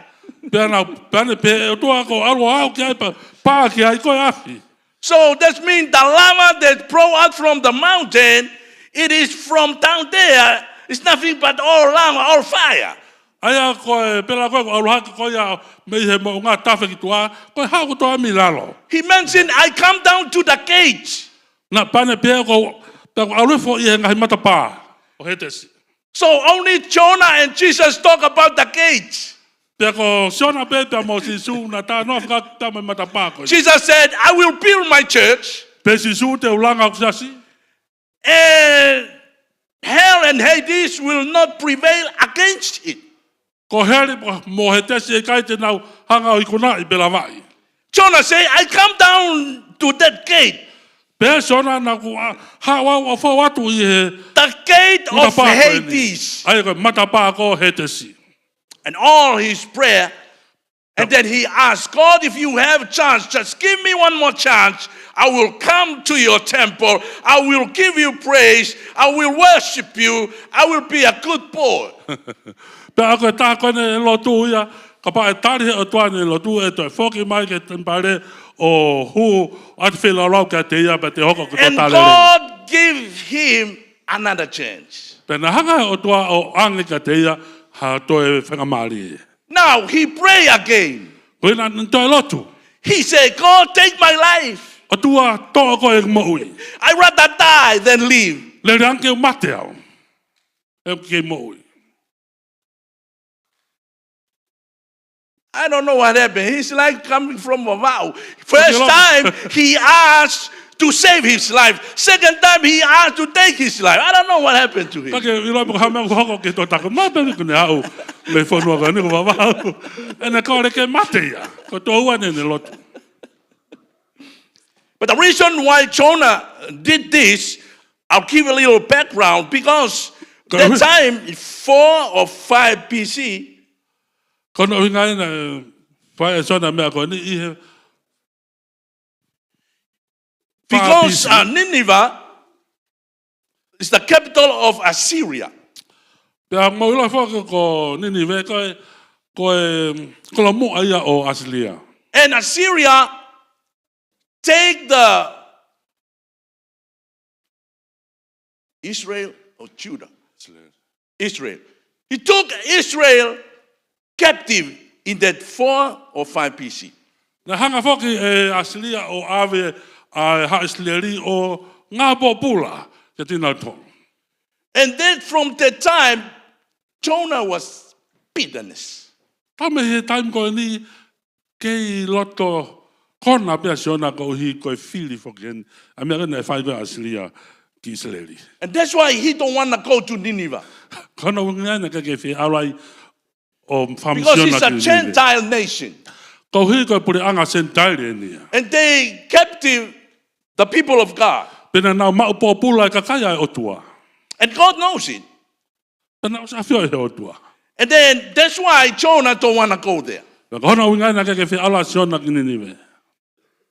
Pea na, pea ne pehē ʻe he ʻOtua ko e ʻalu au ki ai pea, pā ki ai ko e afi. So that means the lava that pour out from the mountain, it is from down there. It's nothing but all lava, all fire. ʻA ia ko e pela ko ē ʻoku ʻalu hake ko ia mei he moʻunga tafe ki tuʻa, ko e hau ko ē ʻoku tō mei lalo. He mentioned, "I come down to the gate." Na pea ne pehē ko, pea ʻoku ʻalu hifo ʻi he ngaahi matapā ʻo Hētesi. So only Jonah and Jesus talk about the gate. Pea ko Siona pē pea mo Sīsū naʻa nau talanoa fakataha mo e matapā ko ē. Jesus said, "I will build my church, Pea Sīsū te u langa ʻeku siasi. and hell and Hades will not prevail against it." Ko heli mo, mo Hētesi ʻe ʻikai te nau hanga ʻo ikunaʻi pe lavaʻi. Jonah say, "I come down to that gate." Pea Siona naʻa ku ʻalu au ʻo fou atu ʻi he The gate of matapā ko eni. Hades. ʻA ia ko e matapā ko Hētesi. And all his prayer, and then he asked, "God, if you have a chance, just give me one more chance. I will come to your temple. I will give you praise. I will worship you. I will be a good boy." Pea ko e taha ko ē naʻe lotu ia, kapau ʻe tali ʻe he ʻOtua ʻene lotu ʻe toe foki mai ki he temipale ʻo hū ʻo ʻatu feilaulau kiate ia pea te u hoko ko e totale. And God give him another chance. Pea naʻe hanga ʻe he ʻOtua ʻo ʻoange kiate ia ha toe faingamālie. Now he pray again. Ko ia naʻa ne toe lotu. He said, "God, take my life. ʻOtua, toʻo ko ē ʻeku moʻui. I rather die than live." Lelei ange ke u mate au, ʻeku kei moʻui. I don't know what happened. His life coming from Vavaʻu. First time, he asked to save his life. Second time, he asked to take his life. I don't know what happened to him. Ka ke ʻilo pe ko e hā e meʻa ʻoku hoko ki he tokotaha ko ē, mahalo pē ʻoku ne aʻu mei he fonua ko eni ko Vavaʻu. ʻEne kole ke mate ia. Ko e toʻu ʻene lotu. But the reason why Jonah did this, I'll give a little background, because that time, four or five B C, Ko hono ʻuhinga ia naʻe fai ʻe Siona e meʻa ko eni ʻi he because, uh, Nineveh is the capital of Assyria. Pea mou ʻilo foki ko Ninive ko e, ko e kolomuʻa ia ʻo ʻAsilia. And Assyria take the Israel or Judah? Israel. Israel. He took Israel captive in that four or five B C. Naʻe hanga foki ʻe ʻAsilia ʻo ʻave ʻa e haʻa ʻIsileli ʻo ngāue pōpula kiate kinautolu. And then from that time, Jonah was bitterness. Talu mei he taimi ko eni kei loto kona pē ʻa Siona koeʻuhi ko e fili foki eni ʻa e meʻa ko ē naʻe fai ko ē ʻe ʻAsilia ki ʻIsileli. And that's why he don't wanna go to Nineveh. Ko hono ʻuhinga ia naʻe ʻikai ke fie ʻalu ai ʻo fakamisiona ki Ninive. Because it's a Gentile nation. Koeʻuhi ko e puleʻanga Senitaile eni ia. And they captive the people of God. Pea naʻa nau maʻu pōpula e kakai ʻa e ʻOtua. And God knows it. Pea naʻe ʻosi ʻafioʻi ʻe he ʻOtua. And then that's why Jonah don't wanna go there. Pea ko hono ʻuhinga ia naʻe ʻikai ke fie ʻalu ʻa Siona ki Ninive.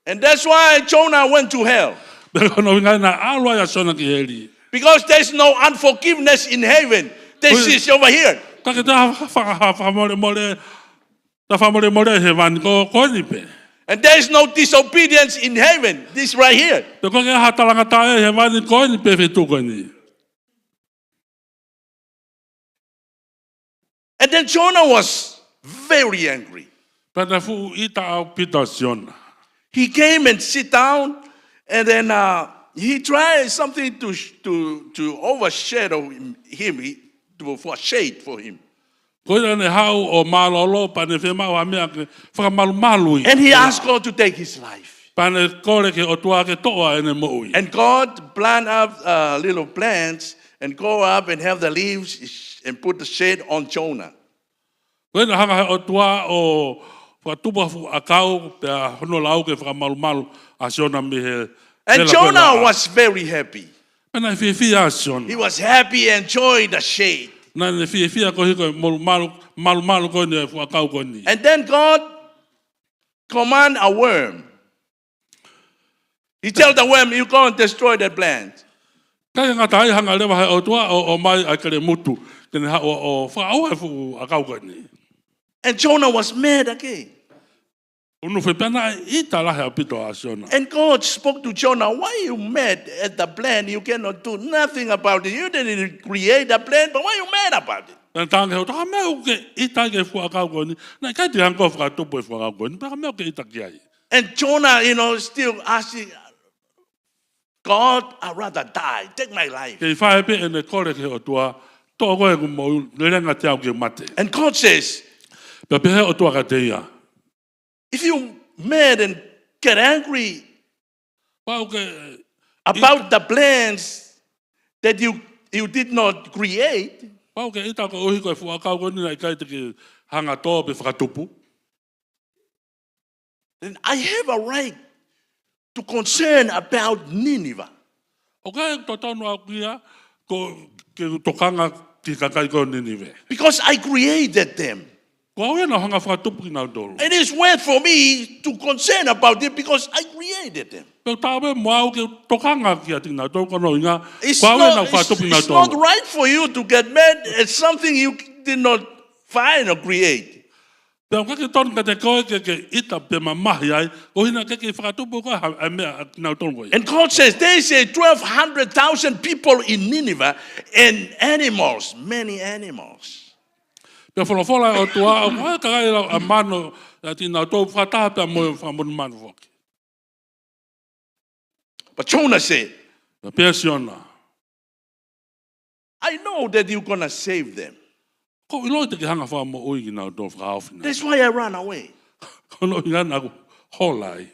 And that's why Jonah went to hell. Pea ko hono ʻuhinga ia naʻe ʻalu ai ʻa Siona ki heli. Because there's no unforgiveness in heaven. This is over here. Ka ke ta fa-, fa-, fa-, fakamolemole, ta fakamolemole ʻi hēvani ko, ko eni pē. And there is no disobedience in heaven. This right here. Pea ko e ʻikai ha talangataʻa ʻi hēvani ko eni pē feituʻu ko eni. And then Jonah was very angry. Pea naʻe fuʻu ʻita ʻaupito ʻa Siona. He came and sit down, and then, uh, he tried something to sh-, to, to overshadow him, him, he, to, for shade for him. Ko ia naʻa ne haʻu ʻo mālōlō pea ne fiemaʻu ha meʻa ke fakamalumalu ia. And he asked God to take his life. Pea ne kole ki he ʻOtua ke toʻo ʻene moʻui. And God plant up, uh, little plants and go up and have the leaves and put the shade on Jonah. Ko ia naʻe hanga ʻe he ʻOtua ʻo fakatupu ha fuʻu ʻakau pea hono lau ke fakamalumalu ʻa Siona mei he vela ko ē laʻā. And Jonah was very happy. Pea naʻe fiefia ʻa Siona. He was happy and enjoyed the shade. Naʻa ne fiefia koeʻuhi ko e malumalu, malumalu ko eni e fuʻu ʻakau ko eni. And then God command a worm. He tell the worm, "You go and destroy that plant." ʻIkai ngata ai, hanga leva he ʻOtua ʻo, ʻo ʻomai ʻa e kelemutu ke ne haʻu ʻo, ʻo fakaʻauha e fuʻu ʻakau ko eni. And Jonah was mad again. ʻUnufe pē naʻe ʻita lahi ʻaupito ʻa Siona. And God spoke to Jonah, "Why you mad at the plant? You cannot do nothing about it. You didn't create the plant, but why you mad about it?" Pea talaange he ʻOtua, "Ko e hā e meʻa ʻoku ke ʻita ai ki he fuʻu ʻakau ko eni? Naʻe ʻikai te ke hanga ʻo fakatupu e fuʻu ʻakau ko eni. Pea ko e hā e meʻa ʻoku ke ʻita ki ai?" And Jonah, you know, still asking, "God, I'd rather die. Take my life." Kei fai pē ʻene kole ki he ʻOtua, "Toʻo ko ē ʻeku moʻui, lelenga atu au ke mate." And God says, Pea pehē ʻOtua kiate ia, "If you mad and get angry Kapau ʻoku ke about the plans that you, you did not create, kapau ʻoku ke ʻita koeʻuhi ko e fuʻu ʻakau ko eni naʻe ʻikai te ke hanga ʻo tō pe fakatupu, then I have a right to concern about Nineveh. ʻOku ʻi ai e totonu ʻaʻaku ia ke u tokanga ki he kakai ko Ninive. Because I created them. Ko au ia naʻa ku hanga ʻo fakatupu kinautolu. It is worth for me to concern about them because I created them. Pea ʻoku taau pē mo au ke u tokanga kiate kinautolu, ko hono ʻuhinga, ko au ia naʻa ku fakatupu kinautolu. It's not, it's, it's not right for you to get mad at something you did not find or create. Pea ʻoku ʻikai ke tonu kiate koe ke, ke ʻita pe mamahi ai, koeʻuhi naʻe ʻikai ke fakatupu ʻe koe ha, ha meʻa ʻa kinautolu ko ia. And God says, "There is a twelve hundred thousand people in Nineveh and animals, many animals." Pea folofola ʻa e ʻOtua, ʻoku ʻi ai e kakai ʻe lau ʻa mano ʻiate kinautolu fakataha pea mo e fanga monumanu foki. But Jonah said, Pea pehē ʻe Siona, "I know that you're gonna save them. ʻOku ou ʻilo te ke hanga ʻo fakamoʻui kinautolu, fakahaofi kinautolu. That's why I run away." Ko hono ʻuhinga naʻa ku hola ai.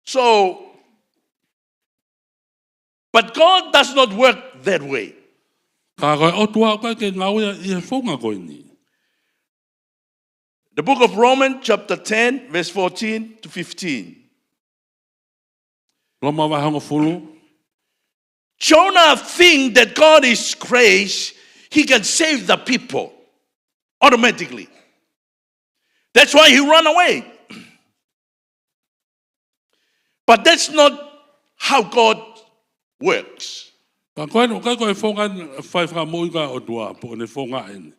So, but God does not work that way. Ka ko e ʻOtua ʻoku ʻikai ke ngāue ia ʻi he founga ko eni. The book of Romans, chapter ten, verse fourteen to fifteen. Loma vahe hongofulu. Jonah think that God is grace, he can save the people automatically. That's why he run away. But that's not how God works. Ka ko eni, ʻoku ʻikai ko e founga eni ʻa e fai fakamoʻui ʻa e ʻOtua, pe ko ʻene founga eni.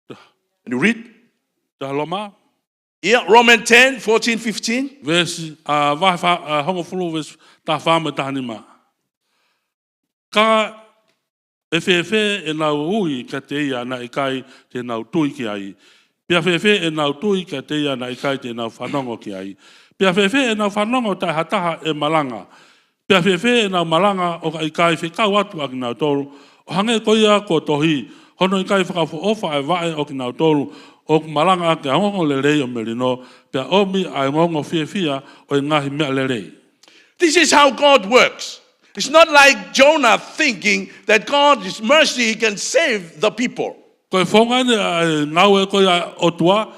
Can you read? Taha Loma? Yeah, Romans ten, fourteen, fifteen. Veesi, ʻa, vahe fā, ʻa, hongofulu, veesi taha fā mo e taha nima. Ka ʻe fēfē ʻenau ui kiate ia naʻe ʻikai te nau tui ki ai? Pea fēfē ʻenau tui kiate ia naʻe ʻikai te nau fanongo ki ai? Pea fēfē ʻenau fanongo taʻe ha taha ʻe malanga? Pea fēfē ʻenau malanga ʻo ka ʻikai fekau atu ʻa kinautolu, ʻo hangē ko ia kuo tohi, hono ʻikai fakaʻofoʻofa ʻa e vaʻe ʻo kinautolu ʻoku malanga ʻaki ʻa e ongoongolelei ʻo melino, pea ʻomi ʻa e ongoongo fiefia ʻo e ngaahi meʻa lelei. This is how God works. It's not like Jonah thinking that God is mercy, he can save the people. Ko e founga eni ʻa e ngāue ko ia ʻa e ʻOtua,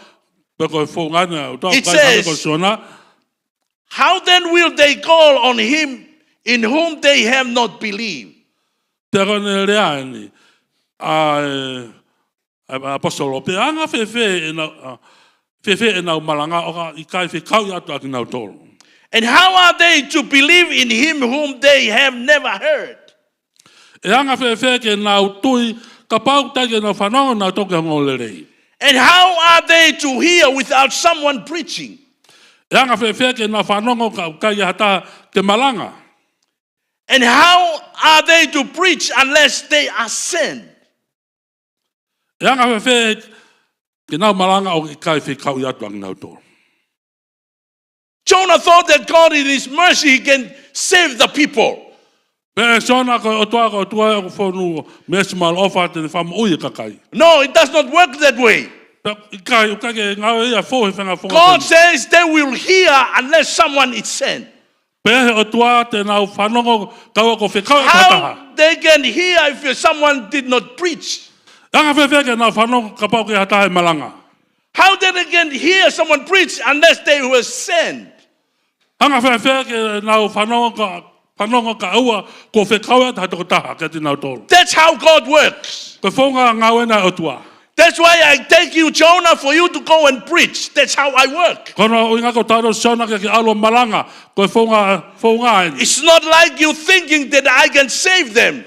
pe ko e founga eni ʻa e ʻOtua, It says, ko Siona. How then will they call on him in whom they have not believed? Pea ko ʻene lea eni ʻa e, ʻa e ʻaposetolo, pea anga fēfē ʻenau, ʻa, fēfē ʻenau malanga ʻo ka ʻikai fekauʻi atu ʻa kinautolu? And how are they to believe in him whom they have never heard? ʻE anga fēfē ke nau tui kapau ʻoku ʻikai ke nau fanongo nautolu ki he ongoongolelei? And how are they to hear without someone preaching? ʻE anga fēfē ke nau fanongo ka ʻoku ʻikai ha taha ke malanga? And how are they to preach unless they are sent? ʻE anga fēfē ke nau malanga ʻo ka ʻikai fekauʻi atu ʻa kinautolu? Jonah thought that God in his mercy, he can save the people. Pehē ʻe Siona ko e ʻOtua, ko e ʻOtua ʻoku fonu meesi mo ʻaloʻofa te ne fakamoʻui e kakai. No, it does not work that way. Pea ʻikai, ʻoku ʻikai ke ngāue ia ʻo fou he fenga fonga. God says they will hear unless someone is sent. Pehē ʻe he ʻOtua te nau fanongo kae ʻoua kuo fekau ʻe ha taha. How they can hear if someone did not preach? ʻE anga fēfē ke nau fanongo kapau ʻoku ʻikai ha taha ʻe malanga? How they can hear someone preach unless they were sent? ʻE anga fēfē ke nau fanongo ka, fanongo kae ʻoua kuo fekau ʻe ha taha tokotaha kiate kinautolu? That's how God works. Ko e founga ngāue ʻena ʻa e ʻOtua. That's why I take you, Jonah, for you to go and preach. That's how I work. Ko hono ʻuhinga ko e tau Siona ke ke ʻalu ʻo malanga. Ko e founga, founga ʻeni. It's not like you thinking that I can save them.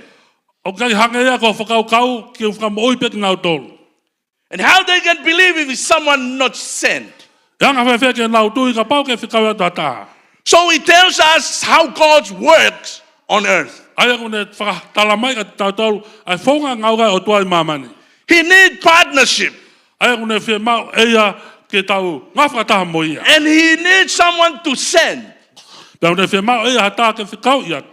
ʻOku ʻikai hangē ia ko e fakakaukau ke u fakamoʻui pē kinautolu. And how they can believe if someone not sent? ʻE anga fēfē ke nau tui kapau ʻoku ʻikai fekau atu ha taha? So it tells us how God works on earth. ʻA ia ʻoku ne fakatala mai kiate kitautolu ʻa e founga ngāue ʻa e ʻOtua ʻi māmani. He need partnership. ʻA ia ʻoku ne fiemaʻu ʻe ia ke tau ngāue fakataha mo ia. And he needs someone to send. Pea ʻoku ne fiemaʻu ʻe ia ha taha ke fekauʻi atu.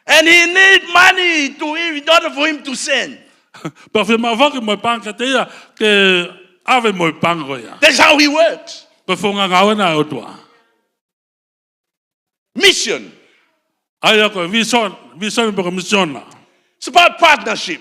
And he need money to, in order for him to send. Pea fiemaʻu foki mo e paʻanga kiate ia ke ʻave mo e paʻanga ko ia. That's how he works. Ko e founga ngāue ʻena ʻa e ʻOtua. Mission. ʻA ia ko e vīsone, vīsone pe ko e misiona. It's about partnership.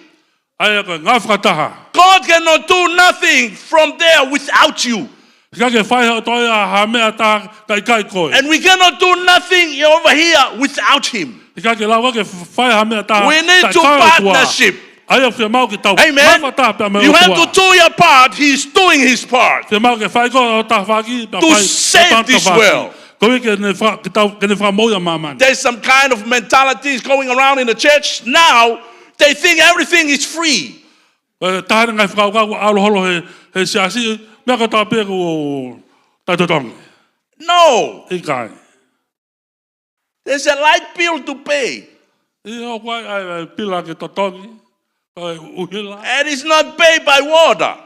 ʻA ia ko e ngāue fakataha. God cannot do nothing from there without you. ʻIkai ke fai ʻe he ʻOtua ia ha meʻa ʻe taha kae ʻikai ko koe. And we cannot do nothing over here without him. ʻIkai ke lava ke fai ha meʻa ʻe taha kae ʻikai ko e ʻOtua. We need to partnership. ʻA ia fiemaʻu ke tau ngāue fakataha pea mo e ʻOtua. Amen. You have to do your part. He's doing his part. Fiemaʻu ke fai koe ho tafaʻaki, pea fai ko e paʻanga tafaʻaki. To save this world. Koeʻuhi ke ne faka-, ke tau, ke ne fakamoʻui ʻa māmani. There's some kind of mentalities going around in the church now. They think everything is free. Ko e taha ʻeni e ngaahi fakakaukau ʻoku ʻalu holo he, he siasi, meʻa kotoa pē ʻoku taʻetotongi. No. ʻIkai. There's a light bill to pay. ʻIo, ʻoku ʻi ai, ʻa e, ʻa e pila ke totongi, ʻa e ʻuhila. And it's not paid by water.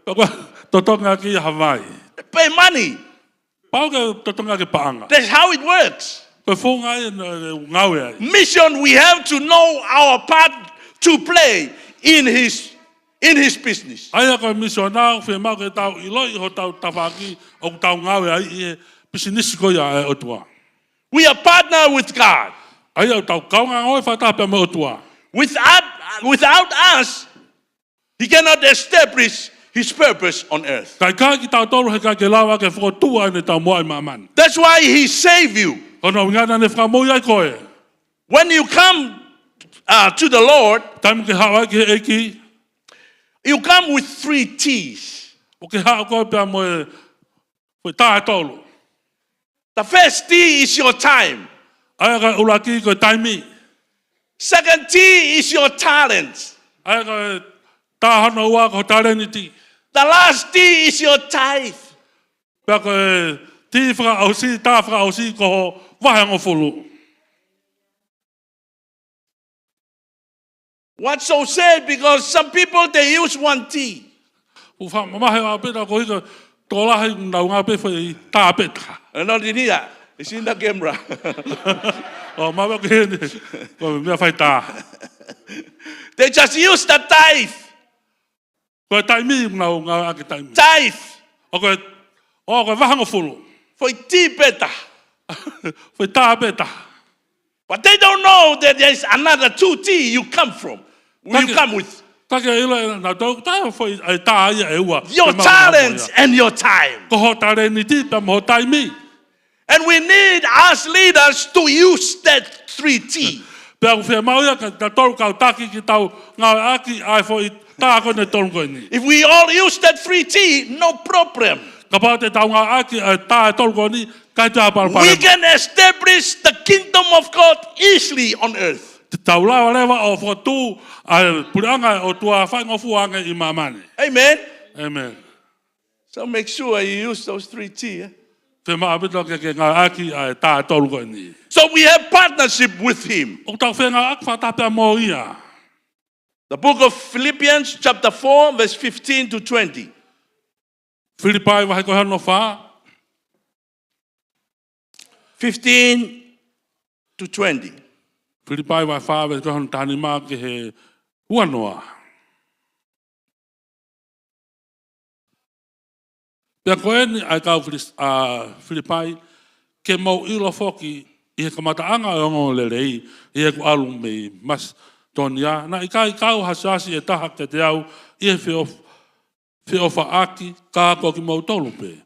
ʻOku totongi ʻaki ia ha vai. Pay money. Pau ke totongi ʻaki paʻanga. That's how it works. Ko e founga ia ʻoku ngāue ai. Mission, we have to know our part to play in his, in his business. ʻA ia ko e misiona ʻoku fiemaʻu ke tau ʻiloʻi hotau tafaʻaki ʻoku tau ngāue ai ʻi he pisinisi ko ia ʻa e ʻOtua. We are partner with God. ʻA ia ʻoku tau kaungā ngāue fakataha pea mo e ʻOtua. Without, without us, he cannot establish his purpose on earth. Kae ʻikai kitautolu he ʻikai ke lava ke fokotuʻu ʻene taumuʻa ʻi māmani. That's why he saved you. Ko hono ʻuhinga naʻa ne fakamoʻui ai koe. When you come, uh, to the Lord, taimi ʻoku ke haʻu ai ki he ʻEiki, you come with three T's. ʻOku ke haʻu koe pea mo e foʻi tā ʻe tolu. The first T is your time. ʻA ia ko e ʻuluaki ko e taimi. Second T is your talent. ʻA ia ko e tā hono ua ko e talēniti. The last T is your tithe. Pea ko e T fakaʻosi, tā fakaʻosi ko ho vahehongofulu. What's so sad, because some people, they use one T. ʻOku fakamamahi ʻaupito ko e hiko tokolahi ʻoku nau ngāue pē foʻi tā pē taha. And not in here. It's in the camera. ʻO, ma veo ke heni. Ko e meʻa fai tā. They just use the tithe. Ko e taimi ʻoku nau ngāueʻaki taimi. Tithe. ʻO ko e, ʻo ko e vahehongofulu. Foʻi T pē taha. Foʻi tā pē taha. But they don't know that there's another two T you come from. You come with. Ka ke ʻilo ʻe nautolu tā foʻi, ʻa e tā ia ʻe ua. Your talents and your time. Ko ho talēniti pea mo ho taimi. And we need us leaders to use that three T. Pea ʻoku fiemaʻu ia ke tau kau taki ke tau ngāueʻaki ʻa e foʻi tā ko eni ʻe tolu ko eni. If we all use that three T, no problem. Kapau te tau ngāueʻaki ʻa e tā ʻe tolu ko eni, ʻikai toe ha palopalema. We can establish the kingdom of God easily on earth. Te tau lava leva ʻo fokotuʻu ʻa e puleʻanga ʻo e ʻOtua faingofua ange ʻi māmani. Amen. Amen. So make sure you use those three T, eh? Fiemaʻu ʻaupito ke ke ngāueʻaki ʻa e tā ʻe tolu ko eni. So we have partnership with him. ʻOku tau fengāueʻaki fakataha pea mo ia. The book of Philippians chapter four, verse fifteen to twenty. Filipai vahe ko hono fā. Fifteen to twenty. Filipai vahe fā, veesi ko hono taha nima ki he ua noa. Pea ko eni ʻa e kau Filis-, ʻa Filipai, ke mou ʻilo foki ʻi he kamataʻanga ʻo e ongoongolelei, ʻi heʻeku ʻalu mei Masitōnia, naʻe ʻikai kau ha siasi ʻe taha kiate au ʻi he feʻof-, feʻofaʻaki, ka ko kimoutolu pē.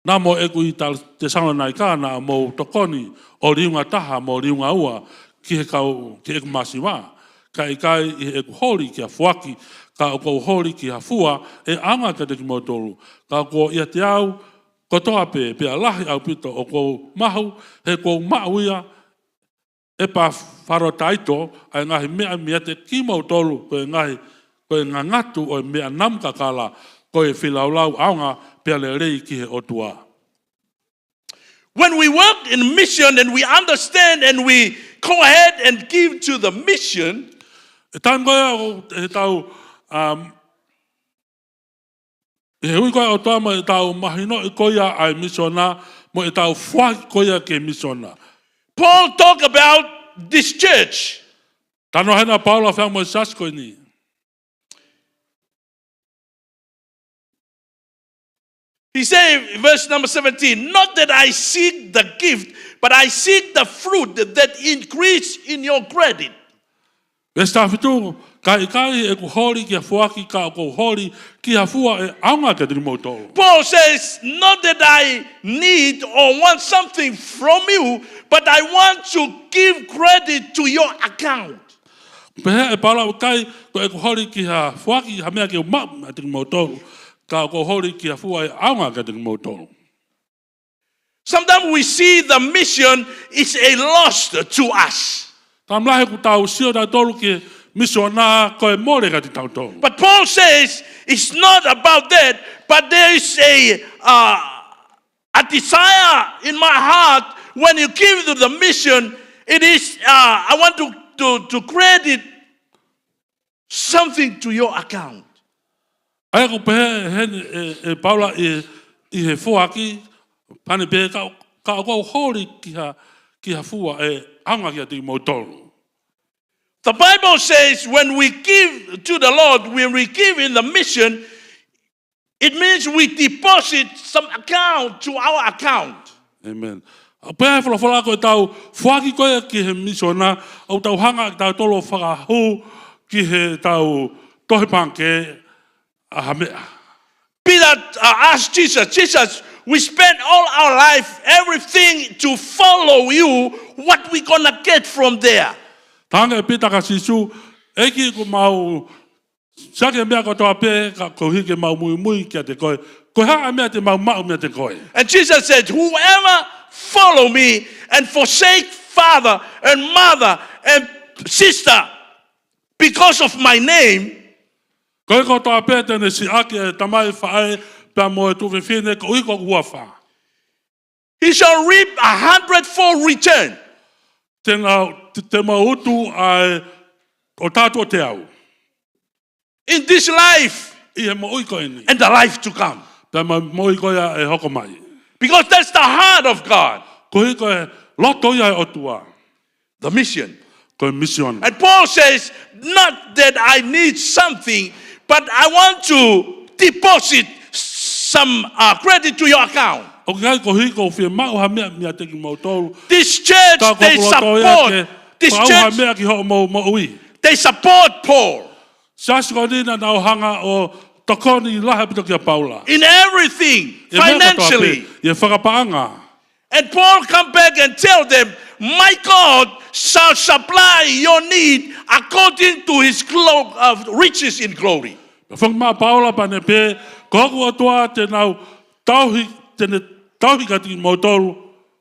Naʻa mo ʻeku ʻi Tal-, Tesalonaika naʻa mou tokoni ʻo liunga taha mo liunga ua ki he kau, ki heʻeku masiva. ka ʻikai ʻi heʻeku holi ki ha foaki, ka ʻoku ou holi ki ha fua ʻe ʻaonga kiate kimoutolu. Ka kuo ʻiate au kotoa pē, pea lahi ʻaupito ʻoku ou mahu, he kuo u maʻu ʻe Epafalotaito ʻa e ngaahi meʻa meiate kimoutolu, ko e ngaahi, ko e ngangatu ʻo e meʻa namu kakala, ko e feilaulau ʻaonga pea lelei ki he ʻOtua. When we work in mission and we understand and we go ahead and give to the mission, ʻI he taimi ko ia ʻoku tau, um, ʻi he ui ko ia ʻa e ʻOtua mo ʻetau mahinoʻi ko ia ʻa e misiona, mo ʻetau foaki ko ia ki he misiona. Paul talk about this church. Talanoa heni ʻa Paula ʻo fai mo e siasi ko eni. He said, verse number seventeen, "Not that I seek the gift, but I seek the fruit that increase in your credit." Veesi taha fitu, ka ʻikai ʻeku holi ki ha foaki, ka ʻoku ou holi ki ha fua ʻe ʻaonga kiate kimoutolu. Paul says, "Not that I need or want something from you, but I want to give credit to your account." Pehē ʻe Paula, ʻoku ʻikai ko ʻeku holi ki ha foaki, ha meʻa ke u maʻu meiate kimoutolu, ka ʻoku ou holi ki ha fua ʻe ʻaonga kiate kimoutolu. Sometimes we see the mission is a loss to us. Taimi lahi ʻoku tau sio tautolu ki he misiona ko e mole kiate tautolu. But Paul says it's not about that, but there is a, uh, a desire in my heart when you give to the mission, it is, uh, I want to, to, to credit something to your account. ʻA ia ʻoku pehē heni ʻe, ʻe Paula ʻi, ʻi he foaki, pehē pē ka, ka ʻoku ou holi ki ha, ki ha fua ʻe ʻaonga kiate kimoutolu. The Bible says when we give to the Lord, when we give in the mission, it means we deposit some account to our account. ʻĒmeni. ʻA ia pehē ʻe he folofola ko ʻetau foaki ko ia ki he misiona, ʻoku tau hanga ʻe tautolu ʻo fakahū ki heʻetau tohi pangikē ʻa ha meʻa. Peter, uh, asked Jesus, "Jesus, we spend all our life, everything to follow you. What we gonna get from there?" Talaange ʻe Pita kia Sīsū, ʻEiki, ʻoku mau siʻaki e meʻa kotoa pē ka koeʻuhi ke mau muimui kiate koe. Ko e hā e meʻa te mau maʻu meiate koe? And Jesus said, "Whoever follow me and forsake father and mother and sister because of my name," Ko ia kotoa pē te ne siʻaki e tamai, faʻē, pea mo e tuofefine koeʻuhi ko hoku huafa. "He shall reap a hundredfold return." Te nau, te, te mau utu ʻa e ʻo taha tuʻo teau. In this life ʻI he moʻui ko eni. And the life to come. Pea mo e moʻui ko ia ʻe hoko mai. Because that's the heart of God. Koeʻuhi ko e loto ia ʻo e ʻOtua. The mission. Ko e misiona. And Paul says, "Not that I need something, but I want to deposit some, uh, credit to your account." ʻOku ʻikai koeʻuhi ʻoku ou fie maʻu ha meʻa meiate kimoutolu. This church, ka ko e loto ia ke fakaʻau ha meʻa ki hoʻomou moʻui. They support Paul. Siasi ko eni naʻa nau hanga ʻo tokoni lahi ʻaupito kia Paula. In everything, financially. ʻI he meʻa kotoa pē, ʻi he fakapaʻanga. And Paul come back and tell them, "My God shall supply your need according to his glo-, uh, riches in glory." Pea fakamatala ʻa Paula pea ne pehē, ko hoku ʻOtua te nau tauhi, te ne tauhi kiate kimoutolu,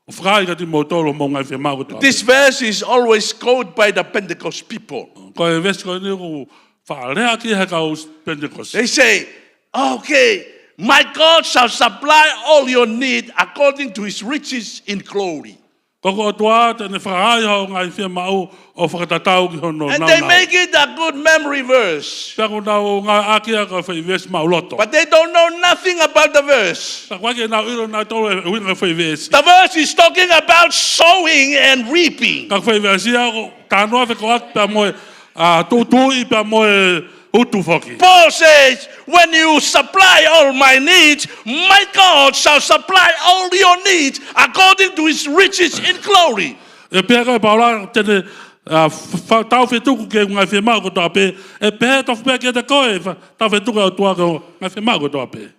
ʻo fakahā kiate kimoutolu hoʻomou ngaahi fiemaʻu kotoa. This verse is always quoted by the Pentecost people. Ko e veesi ko eni ʻoku faʻa lea ki ai ʻe he kau Pentecost. They say, "Okay, my God shall supply all your need according to his riches in glory." Ko hoku ʻOtua te ne fakahā hoʻo ngaahi fiemaʻu ʻo fakatatau ki hono nāunau. And they make it a good memory verse. Pea ʻoku nau ngāueʻaki ia ko e foʻi veesi maʻuloto. But they don't know nothing about the verse. Ka ʻoku ʻikai ke nau ʻilo nautolu e ʻuhinga e foʻi veesi. The verse is talking about sowing and reaping. Ka ko e foʻi veesi ia ʻoku talanoa fekauʻaki pea mo e, ʻa, tūtuuʻi pea mo e utu foki. Paul says, "When you supply all my needs, my God shall supply all your needs according to his riches in glory." ʻE pehē ko ē ʻe Paula te ne, ʻa, fa-, fa-, taufetuku ki he ngaahi fiemaʻu kotoa pē. ʻE pehē tofu pē kiate koe, fa-, taufetuku ʻa e ʻOtua ki hoʻo ngaahi fiemaʻu kotoa pē.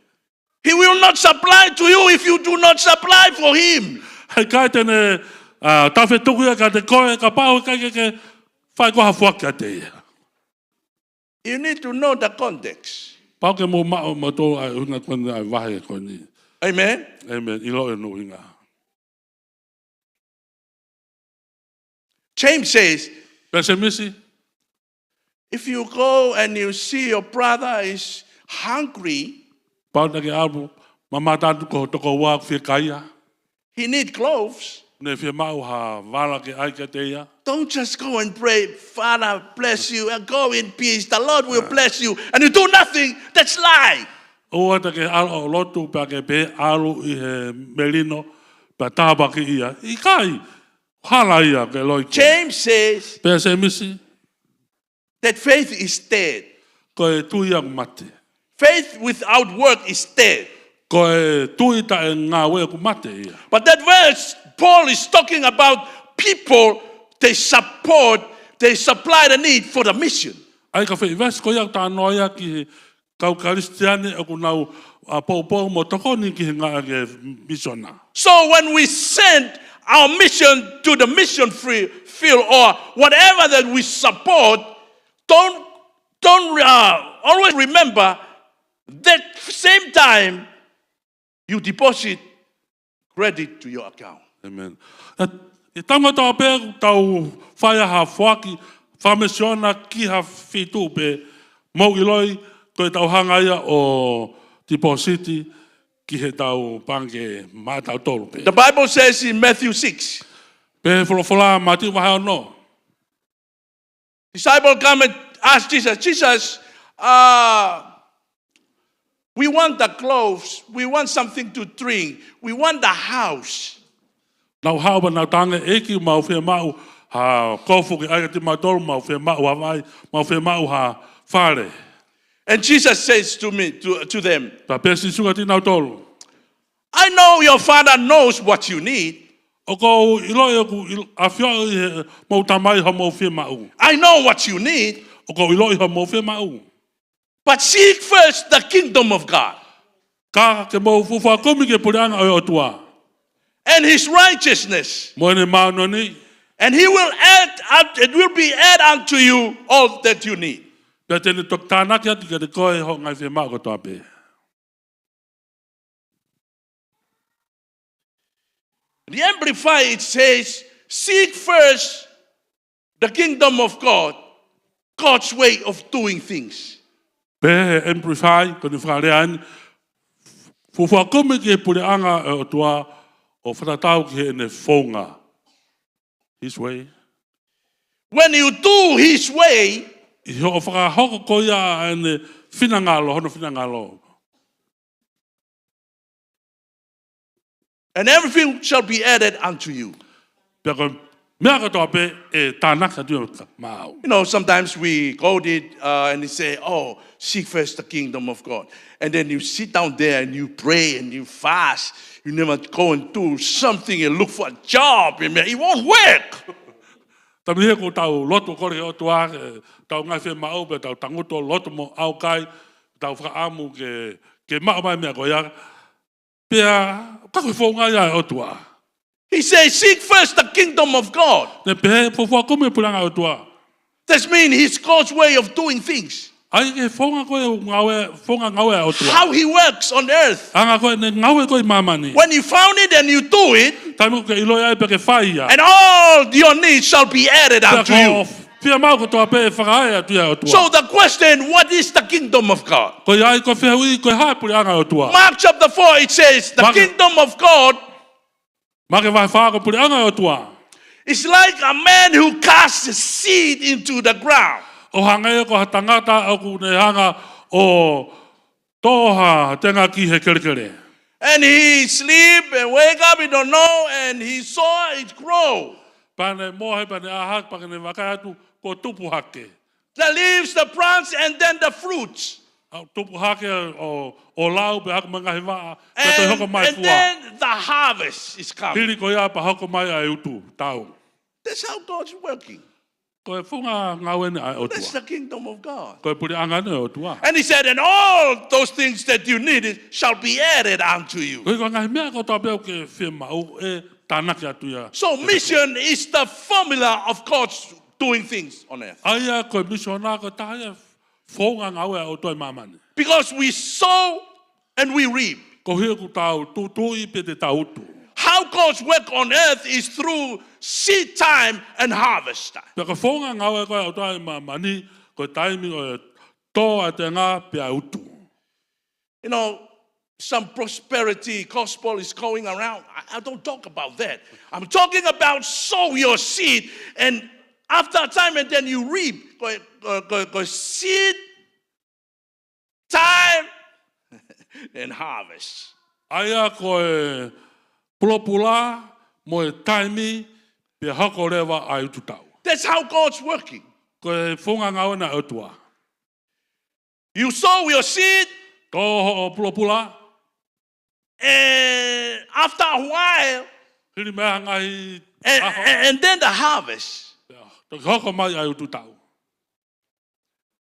He will not supply to you if you do not supply for him. Heʻikai te ne, ʻa, taufetuku ia kiate koe kapau ʻe ʻikai ke ke fai koe ha foaki kiate ia. You need to know the context. Pau ke mou maʻu ʻe moutolu ʻa e ʻuhinga ko eni ʻa e vahe ko eni. Amen. Amen. ʻIloʻi hono ʻuhinga. James says, Pea Sēmisi, if you go and you see your brother is hungry, pau naʻa ke ʻalu mamata atu ki ho tokoua ʻoku fiekaia, he need clothes. Ne fiemaʻu ha vala ke ʻai kiate ia. Don't just go and pray, "Father, bless you, and go in peace. The Lord will bless you," and you do nothing. That's lie. ʻOua te ke ʻalu ʻo lotu pea ke pehē ʻalu ʻi he melino pea tāpuakiʻi ia. ʻIkai, hala ia ke loi koe. James says, Pea Sēmisi, that faith is dead. Ko e tui ʻoku mate. Faith without work is dead. Ko e tui taʻe ngāue ʻoku mate ia. But that verse, Paul is talking about people, they support, they supply the need for the mission. ʻA ia ko e foʻi veesi ko ia ʻoku talanoa ia ki he kau Kalisitiane ʻoku nau, ʻa, poupou mo tokoni ki he ngāue misiona. So when we send our mission to the mission free field or whatever that we support, don't, don't, uh, always remember that same time you deposit credit to your account. Amen. ʻE, ʻi he taimi kotoa pē ʻoku tau fai ha foaki fakamisiona ki ha feituʻu pē, mou ʻiloʻi ko ʻetau hanga ia ʻo deposit ki heʻetau pangikē maʻatautolu pē. The Bible says in Matthew six, Pehē folofola Mātiu vahe ono. Disciple come and ask Jesus, "Jesus, uh, we want the clothes, we want something to drink, we want the house." Nau haʻu pea nau talaange, "ʻEiki, mau fiemaʻu ha kofu ke ʻai kiate kimautolu, mau fiemaʻu ha vai, mau fiemaʻu ha fale." And Jesus says to me, to, to them, Pea pehē ʻe Sīsū kiate kinautolu, "I know your Father knows what you need. ʻOku ou ʻiloʻi ʻoku ʻil-, ʻafioʻi ʻe hoʻomou Tamai hoʻomou fiemaʻu. I know what you need. ʻOku ou ʻiloʻi hoʻomou fiemaʻu. But seek first the kingdom of God." Ka ke mou fuofua kumi ki he puleʻanga ʻo e ʻOtua. And his righteousness. Mo ʻene māʻoniʻoni. And he will add, it will be added unto you all that you need. Pea te ne toki tānaki atu kiate koe hoʻo ngaahi fiemaʻu kotoa pē. The Amplified, it says, "Seek first the kingdom of God, God's way of doing things." Pehē he Amplified, ko ʻene fakalea eni, fuofua kumi ki he puleʻanga ʻo e ʻOtua ʻo fakatatau ki heʻene founga. His way. When you do his way, ʻI hoʻo fakahoko ko ia ʻene finangalo, hono finangalo. And everything shall be added unto you. Pea ko e meʻa kotoa pē ʻe tānaki atu ia maʻau. You know, sometimes we quote it, uh, and we say, "Oh, seek first the kingdom of God." And then you sit down there and you pray and you fast. You never go and do something and look for a job. It won't work. Taimi ʻe niʻihi ʻoku tau lotu ʻo kole ki he ʻOtua, ʻetau ngaahi fiemaʻu, pea tau tangutu ʻo lotu mo ʻaukai, tau fakaʻamu ke, ke maʻu mai e meʻa ko ia. Pea, ka ko e founga ia ʻo e ʻOtua. He says, "Seek first the kingdom of God." Ne pehē, fuofua kumi ki he puleʻanga ʻo e ʻOtua. This means his God's way of doing things. ʻA ia ko e founga ko ē ʻo e ngāue, founga ngāue ʻa e ʻOtua. How he works on earth. Anga ko ē ʻene ngāue ko ē ʻi māmani. When you found it and you do it, Taimi ʻoku ke ʻiloʻi ai pea ke fai ia. And all your needs shall be added unto you. Pea ko hoʻo fiemaʻu kotoa pē ʻe fakaʻaʻe atu ia ʻe he ʻOtua. So the question, what is the kingdom of God? Ko ia ai ko e fehuʻi, ko e hā e puleʻanga ʻo e ʻOtua? Mark chapter four, it says, the Maʻake. kingdom of God Maʻake vahe fā, ko e puleʻanga ʻo e ʻOtua. It's like a man who casts a seed into the ground. ʻO hangē ko ha tangata ʻoku ne hanga ʻo toʻo ha tenga ki he kelekele. And he sleep and wake up, he don't know, and he saw it grow. Pea ne mohe, pea ne ʻā hake, pea ne vakai atu, kuo tupu hake. The leaves, the branch, and then the fruits. ʻA, tupu hake ʻo, ʻo lau pea hoko mai ngaahi vaʻa, pea toe hoko mai fua. And then the harvest is coming. Hili ko ia pea hoko mai ʻa e utu, tau. That's how God's working. Ko e founga ngāue eni ʻa e ʻOtua. That's the kingdom of God. Ko e puleʻanga eni ʻo e ʻOtua. And he said, "And all those things that you need shall be added unto you." Ko e ngaahi meʻa kotoa pē ʻoku ke fiemaʻu ʻe tānaki atu ia. So mission is the formula of God's doing things on earth. ʻA ia ko e misiona ko e taha ia e founga ngāue ʻa e ʻOtua ʻi māmani. Because we sow and we reap. Koeʻuhi ʻoku tau tūtuuʻi pea te tau utu. How God's work on earth is through seed time and harvest time. Pea ko e founga ngāue ko ē ʻa e ʻOtua ʻi māmani, ko e taimi ʻo e tō ʻa e tenga pea utu. You know, some prosperity gospel is going around. I, I don't talk about that. I'm talking about sow your seed, and after a time, and then you reap. Ko e, ko e, ko e, ko e seed time and harvest. ʻA ia ko e pulopula mo e taimi pea hoko leva ʻa e utu tau. That's how God's working. Ko e founga ngāue ʻa e ʻOtua. You sow your seed. Tō hoʻo pulopula. And after a while, Hili mei ai ha ngaahi and, ʻaho. and, and then the harvest. Pea toki hoko mai ʻa e utu tau.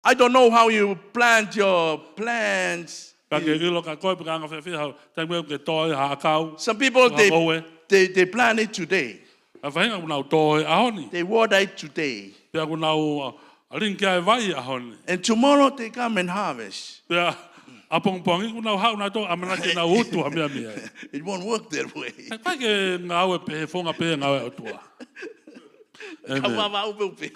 I don't know how you plant your plants. Pea ʻikai ke u ʻilo ka ko e peka anga fēfē ha taimi ʻoku ke tō ai ha ʻakau. Some people, Ha they, koue. they, they plant it today. ʻA e faʻahinga ʻoku nau tō he ʻaho ni. They water it today. Pea ʻoku nau, uh, ʻalingi ki ai e vai he ʻaho ni. And tomorrow they come and harvest. Pea ʻapongipongi ʻoku nau haʻu nau tō, ʻamanaki ke nau utu ha meʻa mei ai. It won't work that way. ʻIkai ke ngāue pehē, founga pehē ngāue ʻa e ʻOtua. Ka ʻĒmeni. Vavau pē pē.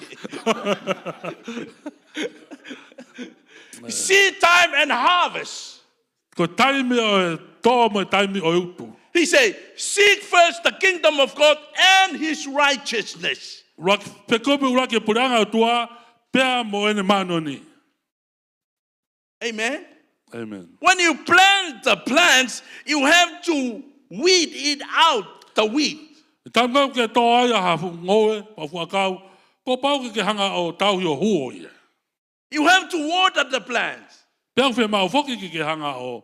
Seed time and harvest. Ko e taimi ʻo e tō mo e taimi ʻo e utu. He said, "Seek first the kingdom of God and his righteousness." ʻUluaki, fekumi ʻuluaki e puleʻanga ʻo e ʻOtua, pea mo ʻene māʻoniʻoni. Amen. ʻĒmeni. When you plant the plants, you have to weed it out, the weed. Taimi ʻoku ke tō ai ha fuʻu ngoue, ha fuʻu ʻakau, kuo pau ke ke hanga ʻo tauhi ʻo huo ia. You have to water the plants. Pea ʻoku fiemaʻu foki ke ke hanga ʻo,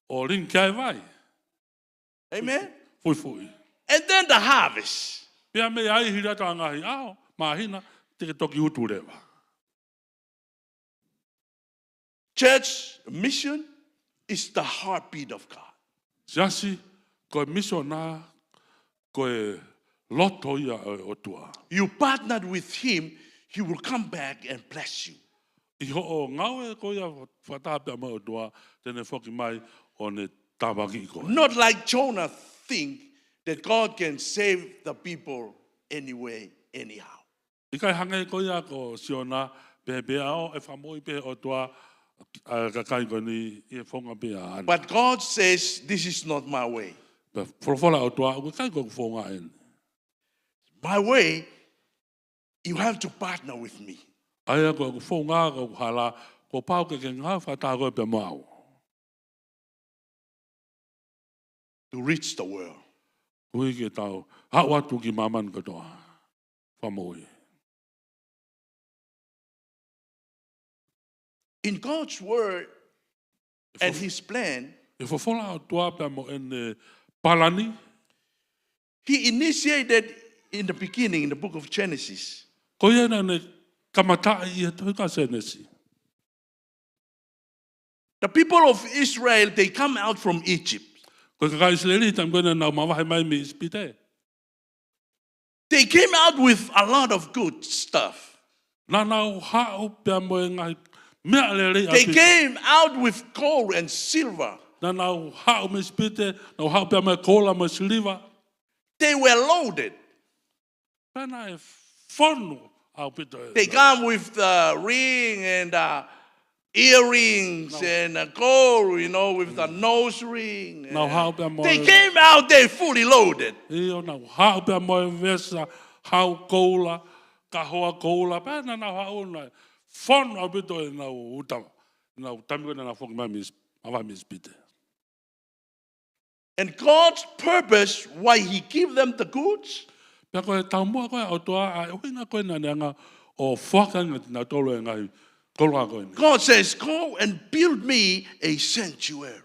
ʻo ʻalingi ki ai e vai. Amen. Fuifuʻi. And then the harvest. Pea mei ai hili atu ha ngaahi ʻaho, māhina, te ke toki utu leva. Church mission is the heartbeat of God. Siasi, ko e misiona, ko e loto ia ʻo e ʻOtua. You partnered with him, he will come back and bless you. ʻI hoʻo ngāue ko ia fakataha pea mo e ʻOtua, te ne foki mai ʻo ne tāpuakiʻi koe. Not like Jonah think that God can save the people anyway, anyhow. ʻIkai hangē ko ia ko Siona, pehē pē ʻe ia ʻe fakamoʻui pē ʻe he ʻOtua ʻa e kakai ko eni ʻi he founga pē ʻaʻana. But God says, "This is not my way." Pea folofola ʻa e ʻOtua, ʻoku ʻikai ko ʻeku founga eni. My way, you have to partner with me. ʻA ia ko ʻeku founga, ko ʻeku hala, kuo pau ke ke ngāue fakataha koe pea mo au. To reach the world. Koeʻuhi ke tau haʻu atu ki māmani kotoa. Fakamoʻui. In God's word and his plan, ʻI he folofola ʻa e ʻOtua pea mo ʻene palani. He initiated in the beginning, in the book of Genesis. Ko ia naʻa ne kamataʻi ʻi he tohi ko Sēnesi. The people of Israel, they come out from Egypt. Ko e kakai ʻIsileli, taimi ko ē naʻa nau mavahe mai mei ʻIsipite. They came out with a lot of good stuff. Naʻa nau haʻu pea mo e ngaahi meʻa lelei ʻaupito. They came out with gold and silver. Naʻa nau haʻu mei ʻIsipite, nau haʻu pea mo e koula mo e siliva. They were loaded. Pea naʻe fonu ʻaupito e. They come with the ring and, uh, earrings and, uh, gold, you know, with the nose ring. Nau haʻu pea mo e. They came out, they fully loaded. ʻIo, nau haʻu pea mo e vesa hau koula, kahoa koula, pea naʻa nau haʻu naʻe fonu ʻaupito ʻenau uta, ʻenau taimi ko ē naʻa nau foki mai mei ʻIsi-, mavahe mei ʻIsipite. And God's purpose why he give them the goods. Pea ko e taumuʻa ko ē ʻa e ʻOtua ʻa e ʻuhinga ko ē naʻa ne hanga ʻo foaki ange kiate kinautolu e ngaahi koula ko eni. God says, "Go and build me a sanctuary."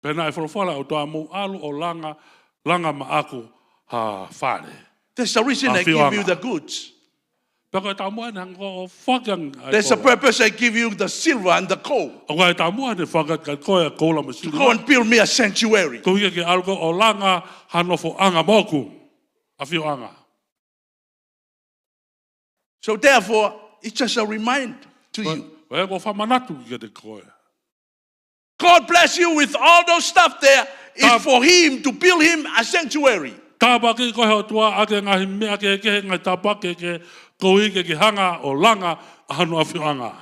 Pea naʻe folofola ʻa e ʻOtua, "Mou ʻalu ʻo langa, langa maʻaku ha fale." That's the reason I give you the goods. Pea ko e taumuʻa ʻene hanga ʻo foaki ange ʻa e koula. That's the purpose I give you the silver and the gold. ʻA ia ko e taumuʻa ʻene foaki kiate koe ʻa e koula mo e siliva. To go and build me a sanctuary. Koeʻuhi ke ke ʻalu koe ʻo langa ha nofoʻanga moʻoku. ʻAfioʻanga. So therefore, it's just a reminder to you. Ko e ko fakamanatu kiate koe. God bless you with all those stuff there is for him to build him a sanctuary. Tāpuakiʻi koe ʻe he ʻOtua ʻaki e ngaahi meʻa kehekehe, ngaahi tāpuaki kehekehe, koeʻuhi ke ke hanga ʻo langa ʻa hono ʻafioʻanga.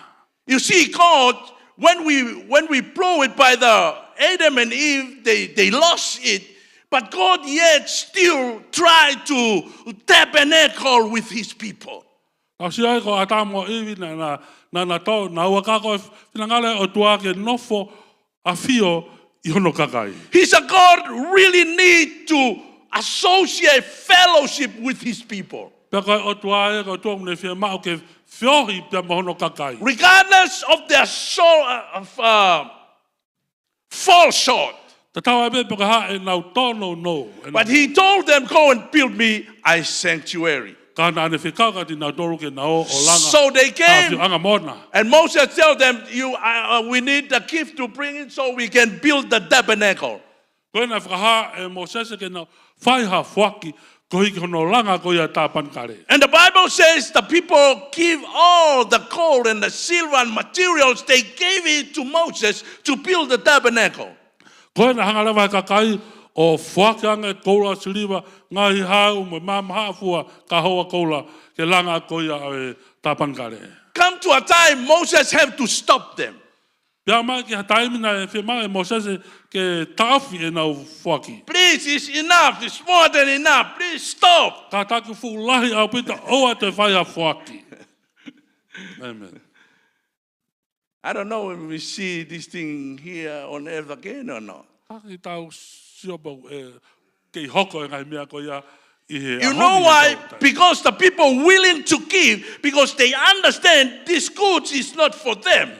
You see, God, when we, when we blew it by the Adam and Eve, they, they lost it. But God yet still tried to tabernacle with his people. Tau sio ai ko ʻĀtama mo ʻIvi naʻa, naʻa, naʻa, naʻa tō, naʻa ua ka ko e finangalo ʻo e ʻOtua ke nofo ʻafio ʻi hono kakai. He's a God really need to associate fellowship with his people. Pea ko e ʻOtua ē, ko e ʻOtua ʻoku ne fiemaʻu ke feohi pea mo hono kakai. Regardless of their soul, uh, of, uh, fall short. Tatau ai pē pe ko e hā ʻenau tōnounou, ʻenau But he told them, "Go and build me a sanctuary." Ka naʻa ne fekau kiate kinautolu ke nau ō ʻo langa So they came, ʻafioʻanga moʻona. And Moses tell them, "You, uh, uh, we need the gift to bring it so we can build the tabernacle." Ko ia naʻe fakahā ʻe Mōsese ke nau fai ha foaki koeʻuhi ko hono langa ko ia ʻa e tāpanekale. And the Bible says the people give all the gold and the silver and materials, they gave it to Moses to build the tabernacle. Ko ia naʻe hanga leva ʻe he kakai ʻo foaki ange koula, siliva, ngaahi hau mo e maama haʻafua, kahoa koula, ke langa ko ia ʻa e tāpanekale. Come to a time Moses have to stop them. Pea aʻu mai ki ha taimi naʻe fiemaʻu ʻe Mōsese ke taʻofi ʻenau foaki. "Please, it's enough. It's more than enough. Please stop." Kātaki, fuʻu lahi ʻaupito, ʻoua te ke fai ha foaki. Amen. I don't know if we see this thing here on earth again or not. Ka ke tau sio pe ʻe kei hoko e ngaahi meʻa ko ia ʻi he ʻaho ni. You know why? Because the people willing to give, because they understand this goods is not for them.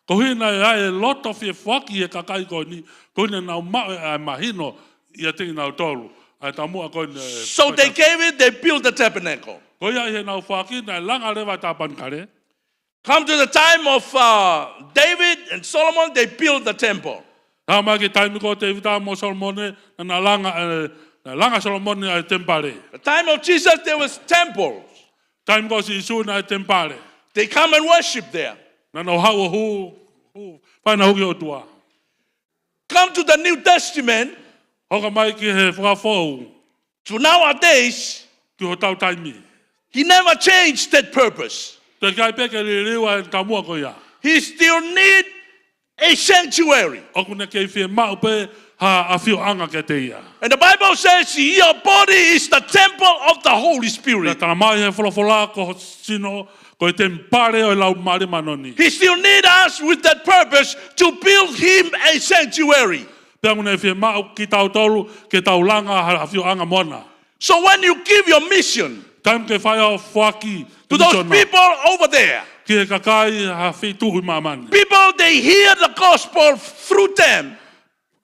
Koeʻuhi naʻe ʻi ai e loto fie foaki ʻa e kakai ko eni, koeʻuhi naʻa nau maʻu e mahino ʻiate kinautolu ʻa e taumuʻa ko eni. So they gave it, they built the tabernacle. Ko ia ʻi heʻenau foaki naʻe langa leva e tāpanekale. Come to the time of, uh, David and Solomon, they built the temple. Taʻu mai ki he taimi ko Tēvita mo Solomone, naʻa na langa, eh, naʻe langa ʻe Solomone ʻa e temipale. The time of Jesus, there was temples. Taimi ko Sīsū naʻe temipale. They come and worship there. Naʻa nau haʻu ʻo hū, hū, fai ʻenau hū ki he ʻOtua. Come to the New Testament. Hoko mai ki he Fuakava Foʻou. To nowadays, Ki hotau taimi. He never changed that purpose. Teʻeki ai pē ke liliu ʻa e taumuʻa ko ia. He still need a sanctuary. ʻOku ne kei fiemaʻu pē ha ʻafioʻanga kiate ia. And the Bible says, "Your body is the temple of the Holy Spirit." Naʻe talamai ʻe he folofola ko ho sino ko e temipale ʻo e Laumālie Māʻoniʻoni. He still need us with that purpose to build him a sanctuary. Pea ʻoku ne fiemaʻu kitautolu ke tau langa ha ʻafioʻanga moʻona. So when you give your mission Taimi ke fai hoʻo foaki to those misiona people over there, ki he kakai ha feituʻu ʻi māmani. People, they hear the gospel through them.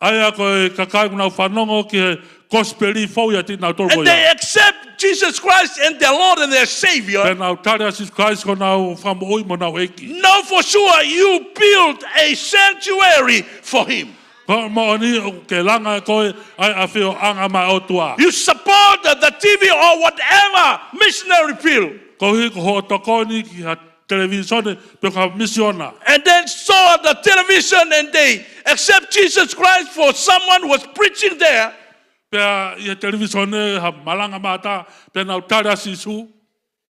ʻA ia ko e kakai ʻoku nau fanongo ki he kosipeli fou ʻiate kinautolu ko ia. And they accept Jesus Christ and their Lord and their Savior. Pea nau tali ʻa Sīsū Kalaisi ko honau Fakamoʻui mo honau ʻEiki. Know for sure you build a sanctuary for him. Ko e moʻoni ʻoku ke langa ʻe koe ʻa e ʻafioʻanga maʻa e ʻOtua. You support the, the T V or whatever missionary field. Koeʻuhi ko hoʻo tokoni ki ha televīsone pe ko ha misiona. And then saw the television and they accept Jesus Christ for someone was preaching there. Pea ʻi he televīsone ha malanga mata, pea nau tali ʻa Sīsū.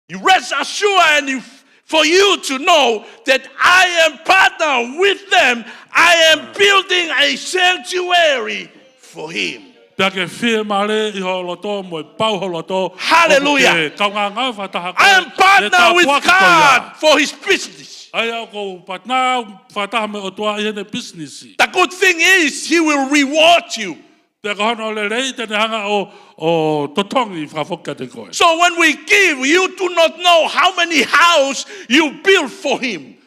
You rest assured and you, for you to know that I am partner with them. I am building a sanctuary for him. Pea ke fiemālie ʻi ho loto mo e pau ho loto. Hallelujah. ʻOku ke kaungā ngāue fakataha koe. I am partner with God for his business. ʻA ia ʻoku ou partner fakataha mo e ʻOtua ʻi heʻene pisinisi. The good thing is he will reward you. Pea ko hono lelei te ne hanga ʻo, ʻo totongi fakafoki kiate koe. So when we give, you do not know how many house you build for him.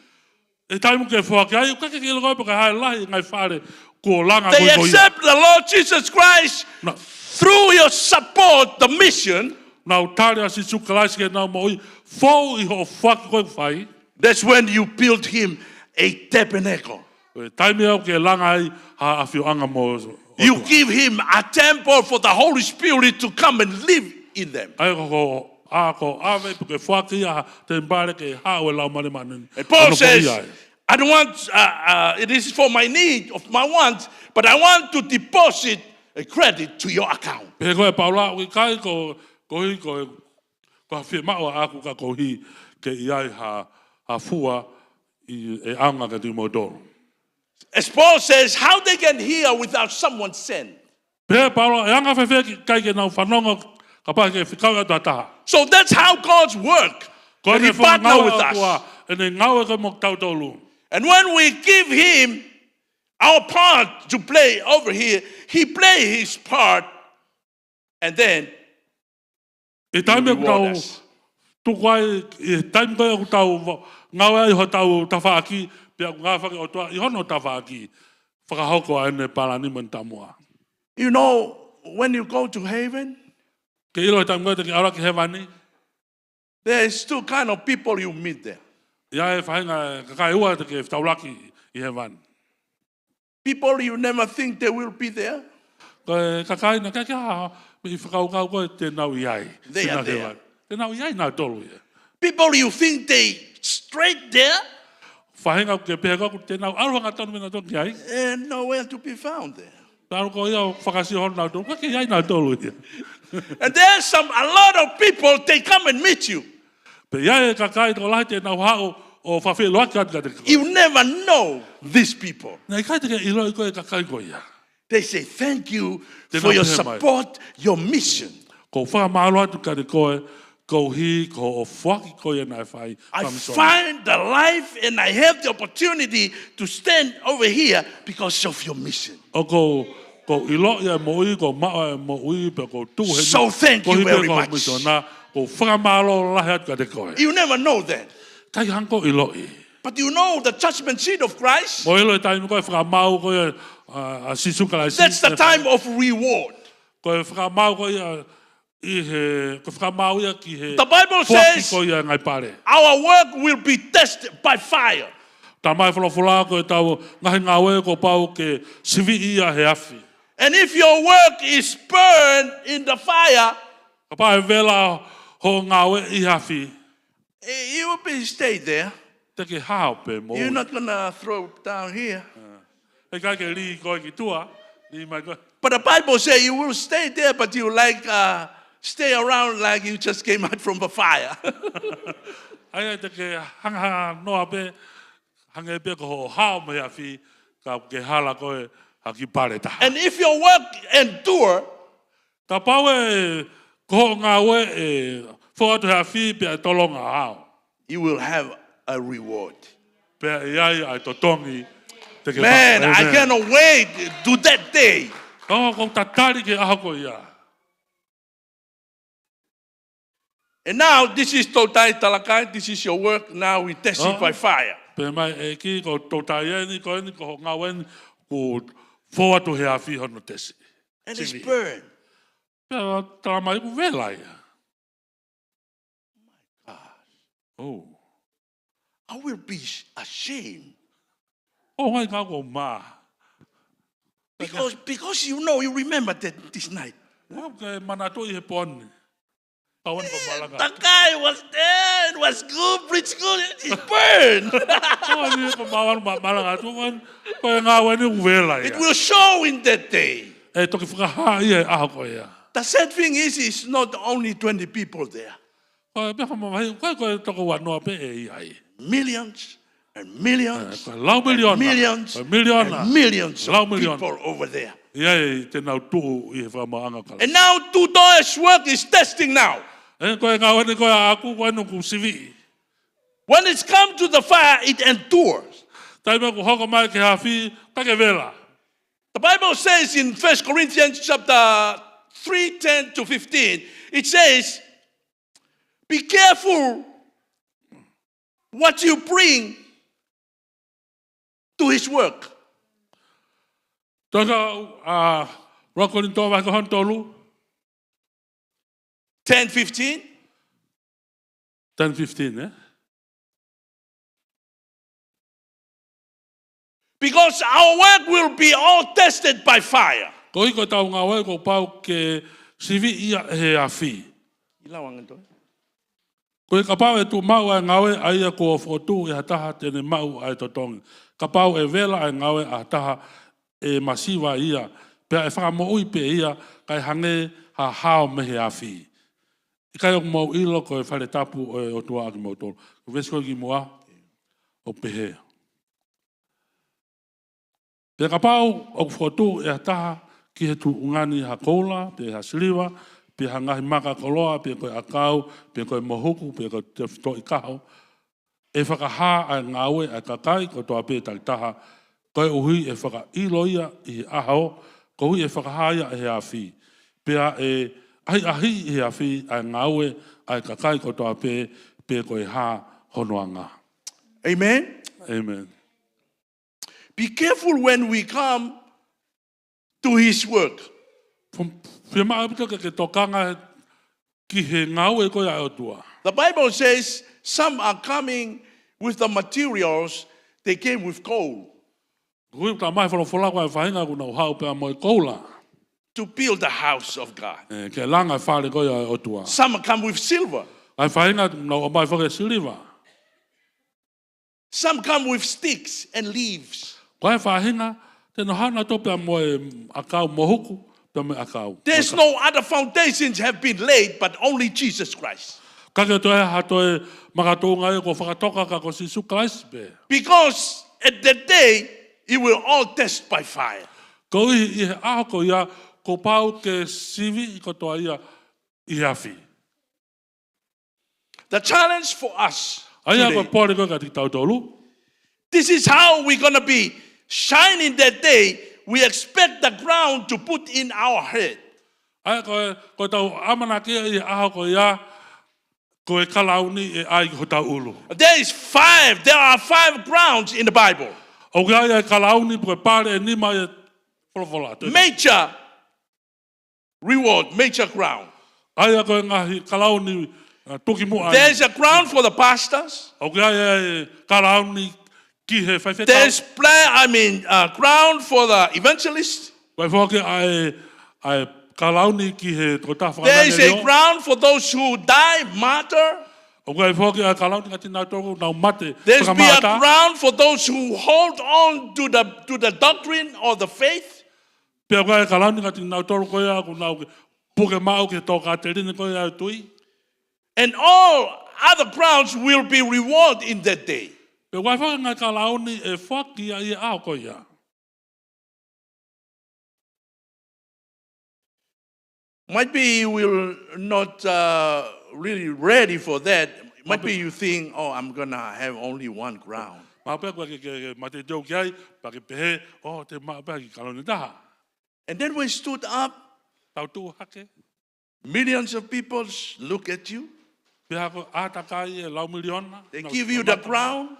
ʻI he taimi ʻoku ke foaki ai, ʻoku ʻikai ke ke ʻilo koe pe ko e hā e lahi e ngaahi fale kuo langa. They accept the Lord Jesus Christ through your support the mission. Nau tali ʻa Sīsū Kalaisi ki heʻenau moʻui fou ʻi hoʻo foaki ko ē ʻoku fai. That's when you build him a tabernacle. Ko e taimi ʻoku ke langa ai ha ʻafioʻanga mo e ʻOtua. You give him a temple for the Holy Spirit to come and live in them. ʻA ia ko, ko ʻa ko ʻave pe ke foaki ʻa e temipale ke haʻu e Laumālie Māʻoniʻoni. And Paul says, "I don't want, uh, uh, it is for my need, of my want, but I want to deposit a credit to your account." Pehē ko ē ʻe Paula, ʻoku ʻikai ko, koeʻuhi ko, ko ha fiemaʻu ʻaʻaku ka koeʻuhi ke ʻi ai ha, ha fua ʻi he ʻaonga kiate kimoutolu. As Paul says, how they can hear without someone sent? Pehē ʻe Paula, ʻe anga fēfē ʻikai ke nau fanongo kapau ʻikai ke fekau atu ha taha? So that's how God's work, that he partner with us. Ko e ngāue ʻa e ʻOtua, ʻene ngāue ko ē mo kitautolu. And when we give him our part to play over here, he play his part, and then ʻI he taimi ʻoku tau tuku ai, ʻi he taimi ko ē ʻoku tau ngāue ai hotau tafaʻaki, pea ʻoku ngāue faka-ʻOtua ʻi hono tafaʻaki, fakahoko ai ʻene palani mo ʻene taumuʻa. You know, when you go to heaven, Ke ʻilo he taimi ko ē te ke ʻalu ki hēvani, there is two kind of people you meet there. ʻI ai e faʻahinga kakai ʻe ua te ke fetaulaki ʻi hēvani. People you never think they will be there. Ko e kakai naʻe ʻikai ke ʻi ai ha meʻi fakakaukau ko ē te nau ʻi ai. They are there. Te nau ʻi ai nautolu ia. People you think they straight there. Faʻahinga ke pehē ko ē te nau ʻalu hangatonu mei nautolu ki ai. And nowhere to be found there. Talu ko ia ʻo fakasio holo nautolu, ʻikai ke ʻi ai nautolu ia. And there's some, a lot of people, they come and meet you. Pea ʻi ai e kakai tokolahi te nau haʻu ʻo fakafeʻiloaki atu kiate koe. You never know these people. Naʻe ʻikai te ke ʻiloʻi koe e kakai ko ia. They say, "Thank you for your support, your mission." Te nau pehē mai, ʻoku ou fakamālō atu kiate koe, koeʻuhi ko hoʻo foaki ko ia naʻe fai. I find the life and I have the opportunity to stand over here because of your mission. ʻOku ou, ʻoku ou ʻiloʻi ʻa e moʻui, ʻoku ou maʻu ʻa e moʻui, pea ʻoku ou tuʻu heni. So thank you very much. Koeʻuhi ko hoʻo misiona, ʻoku ou fakamālō lahi atu kiate koe. You never know that. ʻIkai hangē ʻoku ou ʻiloʻi. But you know the judgment seat of Christ? Mou ʻilo e taimi ko ē fakamaau ko ē ʻa, ʻa Sīsū Kalaisi. That's the time of reward. Ko e fakamaau ko ia ʻi he, ko e fakamaau ia ki he foaki ko ia e ngaahi pale. The Bible says, "Our work will be tested by fire." Talamai ʻe he folofola ko ʻetau ngaahi ngāue kuo pau ke siviʻi ia he afi. And if your work is burned in the fire, Kapau ʻe vela hoʻo ngāue ʻi he afi, eh, you will be stay there. Te ke hao pē moʻui. You're not gonna throw down here. ʻE ʻikai ke lī koe ki tuʻa, lī mai koe. But the Bible say you will stay there, but you like, uh, stay around like you just came out from the fire. ʻA ia te ke hangahanga noa pē, hangē pē ko hoʻo hao mei he afi, ka ke hala koe ha kiʻi pale taha. And if your work endure, Kapau ʻe ko hoʻo ngāue ʻe fou atu he afi pea ʻe tolonga ʻa e hao, you will have a reward. Pea ʻe ʻi ai ʻa e totongi te ke maʻu. Man, I cannot wait to that day. ʻOku ou tatali ki he ʻaho ko ia. And now, this is Toutai Talakai, this is your work. Now we test it by fire. Pehē mai e ʻEiki, ko Toutai eni, ko eni, ko hoʻo ngāue eni, kuo fou atu he afi hono tesi. And it's burned. Pea talamai kuo vela ia. My God. Oh. I will be sh-, ashamed. ʻOku ou ngaahi ngāue ʻoku ou mā. Because, because you know, you remember that this night. ʻOku ke manatuʻi he pō ni. Pau eni ko e malanga. The guy was there, it was good, preach good, it burned. Pau eni ko e malanga, malanga atu, ko e ngāue ni kuo vela ia. It will show in that day. ʻE toki fakahā ia he ʻaho ko ia. The sad thing is, it's not only twenty people there. Ko e meʻa fakamamahi, ko e, ko e toko ua noa pē ʻe ʻi ai. Millions and millions, lau miliona, and millions, lau miliona, and millions of people over there. ʻI ai te nau tuʻu ʻi he fakamaauʻanga ʻo Kalaisi. And now Toutai work is testing now. ʻE, ko e ngāue ni ko ē ʻaʻaku, ko eni ʻoku siviʻi. When it's come to the fire, it endures. Taimi ʻoku hoko mai ki he afi, ʻikai ke vela. The Bible says in First Corinthians chapter three, ten to fifteen, it says, "Be careful what you bring to his work." Toka, ʻa, ua Kolinitō vahe ko hono tolu. Ten fifteen. Ten fifteen, ē? Because our work will be all tested by fire. Koeʻuhi ko ʻetau ngāue kuo pau ke siviʻi ia he afi. ʻI lau ange toe. Ko ia kapau ʻe tuʻu maʻu ʻa e ngāue ʻa ia kuo fokotuʻu ʻe ha taha te ne maʻu ʻa e totongi. Kapau ʻe vela ʻa e ngāue ʻa ha taha ʻe masiva ia, pea ʻe fakamoʻui pē ia, kae hangē ha hao mei he afi. ʻIkai ʻoku mou ʻilo ko e fale tapu ʻo e ʻOtua ʻa kimoutolu? Ko e veesi ko ē kimuʻa, ʻoku pehē. Pea kapau ʻoku fokotuʻu ʻe ha taha ki he tuʻunga ni ha koula, pe ha siliva, pe ha ngaahi maka koloa, pe ko e ʻakau, pe ko e mohuku, pe ko e tefitoʻi kaho, ʻe fakahā ʻa e ngāue ʻa e kakai kotoa pē takitaha, koeʻuhi ʻe fakaʻilo ia ʻi he ʻaho, koeʻuhi ʻe fakahā ia ʻe he afi. Pea ʻe ʻahiʻahiʻi ʻe he afi ʻa e ngāue ʻa e kakai kotoa pē, pe ko e hā hono anga. Amen. Amen. Be careful when we come to his work. Fo-, fiemaʻu ʻaupito ke, ke tokanga ki he ngāue ko ia ʻa e ʻOtua. The Bible says some are coming with the materials, they came with gold. Ko e talamai ʻe he folofola ko e faʻahinga ʻoku nau haʻu pea mo e koula. To build the house of God. ʻE, ke langa e fale ko ia ʻa e ʻOtua. Some come with silver. ʻA e faʻahinga ʻoku nau ʻomai foki e siliva. Some come with sticks and leaves. Ko e faʻahinga, te nau haʻu nautolu pea mo e ʻakau, mohuku, pea mo e ʻakau. There's no other foundations have been laid but only Jesus Christ. ʻIkai ke toe ha toe makatuʻunga ia kuo fakatoka ka ko Sīsū Kalaisi pē. Because at that day, it will all test by fire. Koeʻuhi ʻi he ʻaho ko ia, kuo pau ke siviʻi kotoa ia ʻi he afi. The challenge for us ʻA ia ko e today, pole ko ē kiate kitautolu. This is how we're gonna be shining that day. We expect the crown to put in our head. ʻA ia ko e, ko ʻetau ʻamanaki ʻi he ʻaho ko ia, ko e kalauni ʻe ʻai ki hotau ʻulu. There is five, there are five crowns in the Bible. ʻOku ʻi ai e kalauni pe ko e pale ʻe nima ʻi he folofola. Major reward, major crown. ʻA ia ko e ngaahi kalauni, uh, tukimuʻa. There is a crown for the pastors. ʻOku ʻi ai e kalauni ki he faifekau. There's pla-, I mean, uh, crown for the evangelist. ʻOku ʻi ai foki ʻa e, ʻa e kalauni ki he tokotaha fakalangeniʻi. There is a crown for those who die, martyr. ʻOku ʻi ai foki ʻa e kalauni kiate kinautolu ʻoku nau mate fakamātaʻi. There's be a crown for those who hold on to the, to the doctrine or the faith. Pea ʻoku ʻi ai e kalauni kiate kinautolu ko ia ʻoku nau puke maʻu ki he tokāteline ko ia ʻo e tui. And all other crowns will be rewarded in that day. Pea ʻoku ʻi ai foki e ngaahi kalauni ʻe foaki ia ʻi he ʻaho ko ia. Might be you will not, uh, really ready for that. Might be you think, "Oh, I'm gonna have only one crown." Mahalo pē ʻoku ke, ke, ke mateuteu ki ai, pea ke pehē, "ʻŌ, te u maʻu pē ha kiʻi kalauni ʻe taha." And then we stood up. Tau tuʻu hake. Millions of people s-, look at you. Pea ko e ʻātakai ʻe lau miliona. They give you the crown.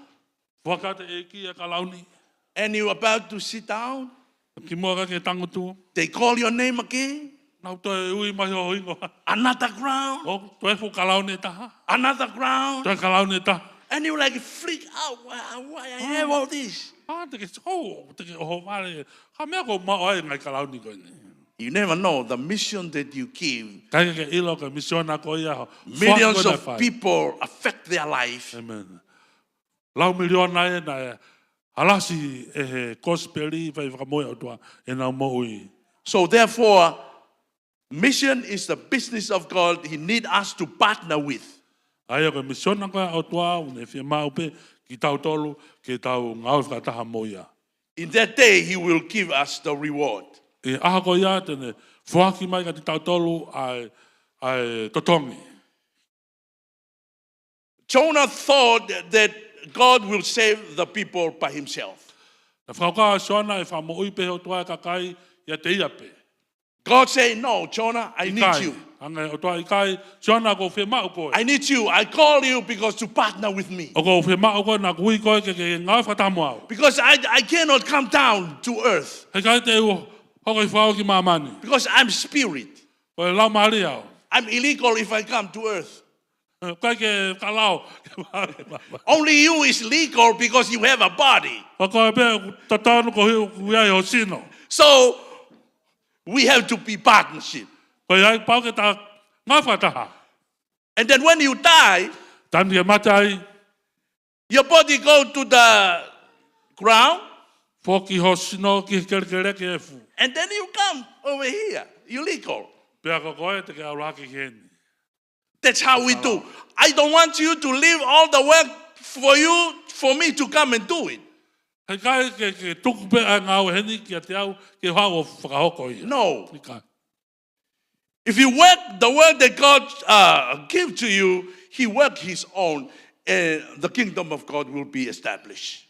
Foaki atu ʻe he ʻEiki e kalauni. And you about to sit down. Kimuʻa ke tangutu. They call your name again. Nau toe ui mai ho hingoa. Another crown. ʻO toe fuʻu kalauni ʻe taha. Another crown. Toe kalauni ʻe taha. And you like freak out. "Why, why I have all this?" ʻĀ, te ke, ʻō, te ke ʻohovale. Ko e hā e meʻa ʻoku maʻu ai e ngaahi kalauni ko eni? You never know the mission that you give. ʻIkai ke ke ʻilo ko e misiona ko ia ʻoku foaki ko ē naʻe fai. Millions of people affect their life. Amen. Lau miliona ē naʻe alasi ʻe he kosipeli, fai fakamoʻui ʻa e ʻOtua ʻenau moʻui. So therefore, mission is the business of God. He need us to partner with. ʻA ia ko e misiona ko ē ʻa e ʻOtua ʻoku ne fiemaʻu pē kitautolu ke tau ngāue fakataha mo ia. In that day, he will give us the reward. ʻI he ʻaho ko ia te ne foaki mai kiate kitautolu ʻa e, ʻa e totongi. Jonah thought that God will save the people by himself. Naʻe fakakaukau ʻa Siona ʻe fakamoʻui pē ʻe he ʻOtua e kakai ʻiate ia pē. God say, "No, Jonah, I need you." ʻIkai. Hanga ʻe he ʻOtua, ʻikai, Siona, ʻoku ou fiemaʻu koe. "I need you. I call you because to partner with me." ʻOku ou fiemaʻu koe, naʻa ku ui koe ke, ke ngāue fakataha mo au. Because I, I cannot come down to earth. He ʻikai te u hoko ʻo fai ki māmani. Because I'm spirit. Ko e laumālie au. I'm illegal if I come to earth. ʻIkai ke kalao. Only you is legal because you have a body. Ko koe pē ʻoku totonu koeʻuhi ʻoku ʻi ai ho sino. So, we have to be partnership. Ko ia ai pau ke ta ngāue fakataha. And then when you die, Taimi ke mate ai, your body go to the ground, foki ho sino ki he kelekele ke efu. And then you come over here. You legal. Pea ko koe te ke ʻalu hake ki heni. That's how we do. I don't want you to leave all the work for you, for me to come and do it. He ʻikai ke, ke tuku pē ʻa e ngāue heni kiate au ke u haʻu ʻo fakahoko ia. No. ʻIkai. If you work the work that God, uh, give to you, he work his own, and the kingdom of God will be established.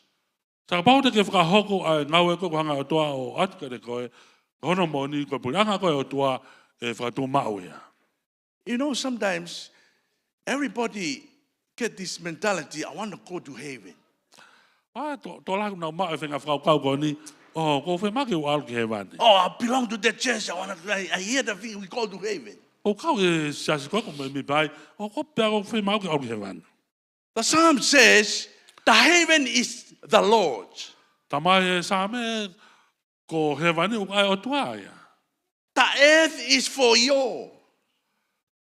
Sa kapau te ke fakahoko ʻa e ngāue ko ē kuo hanga ʻe he ʻOtua ʻo ʻatu kiate koe, ko hono moʻoni ko e puleʻanga ko ē ʻo e ʻOtua ʻe fakatuʻumaʻu ia. You know, sometimes everybody get this mentality, "I want to go to heaven." ʻA, tō, tō lahi ʻoku nau maʻu e faʻahinga fakakaukau ko eni, ʻo, ʻoku ou fiemaʻu ke u ʻalu ki hēvani. "Oh, I belong to that church. I wanna, I, I hear the thing, we go to heaven." ʻOku ou kau he siasi ko ē ʻoku ou mēmipa ai, ʻoku ou pehē ʻoku ou fiemaʻu ke u ʻalu ki hēvani. The Psalm says, "The heaven is the Lord's." Talamai ʻe he Saame, ko hēvani ʻoku ʻa e ʻOtua ia. "The earth is for you."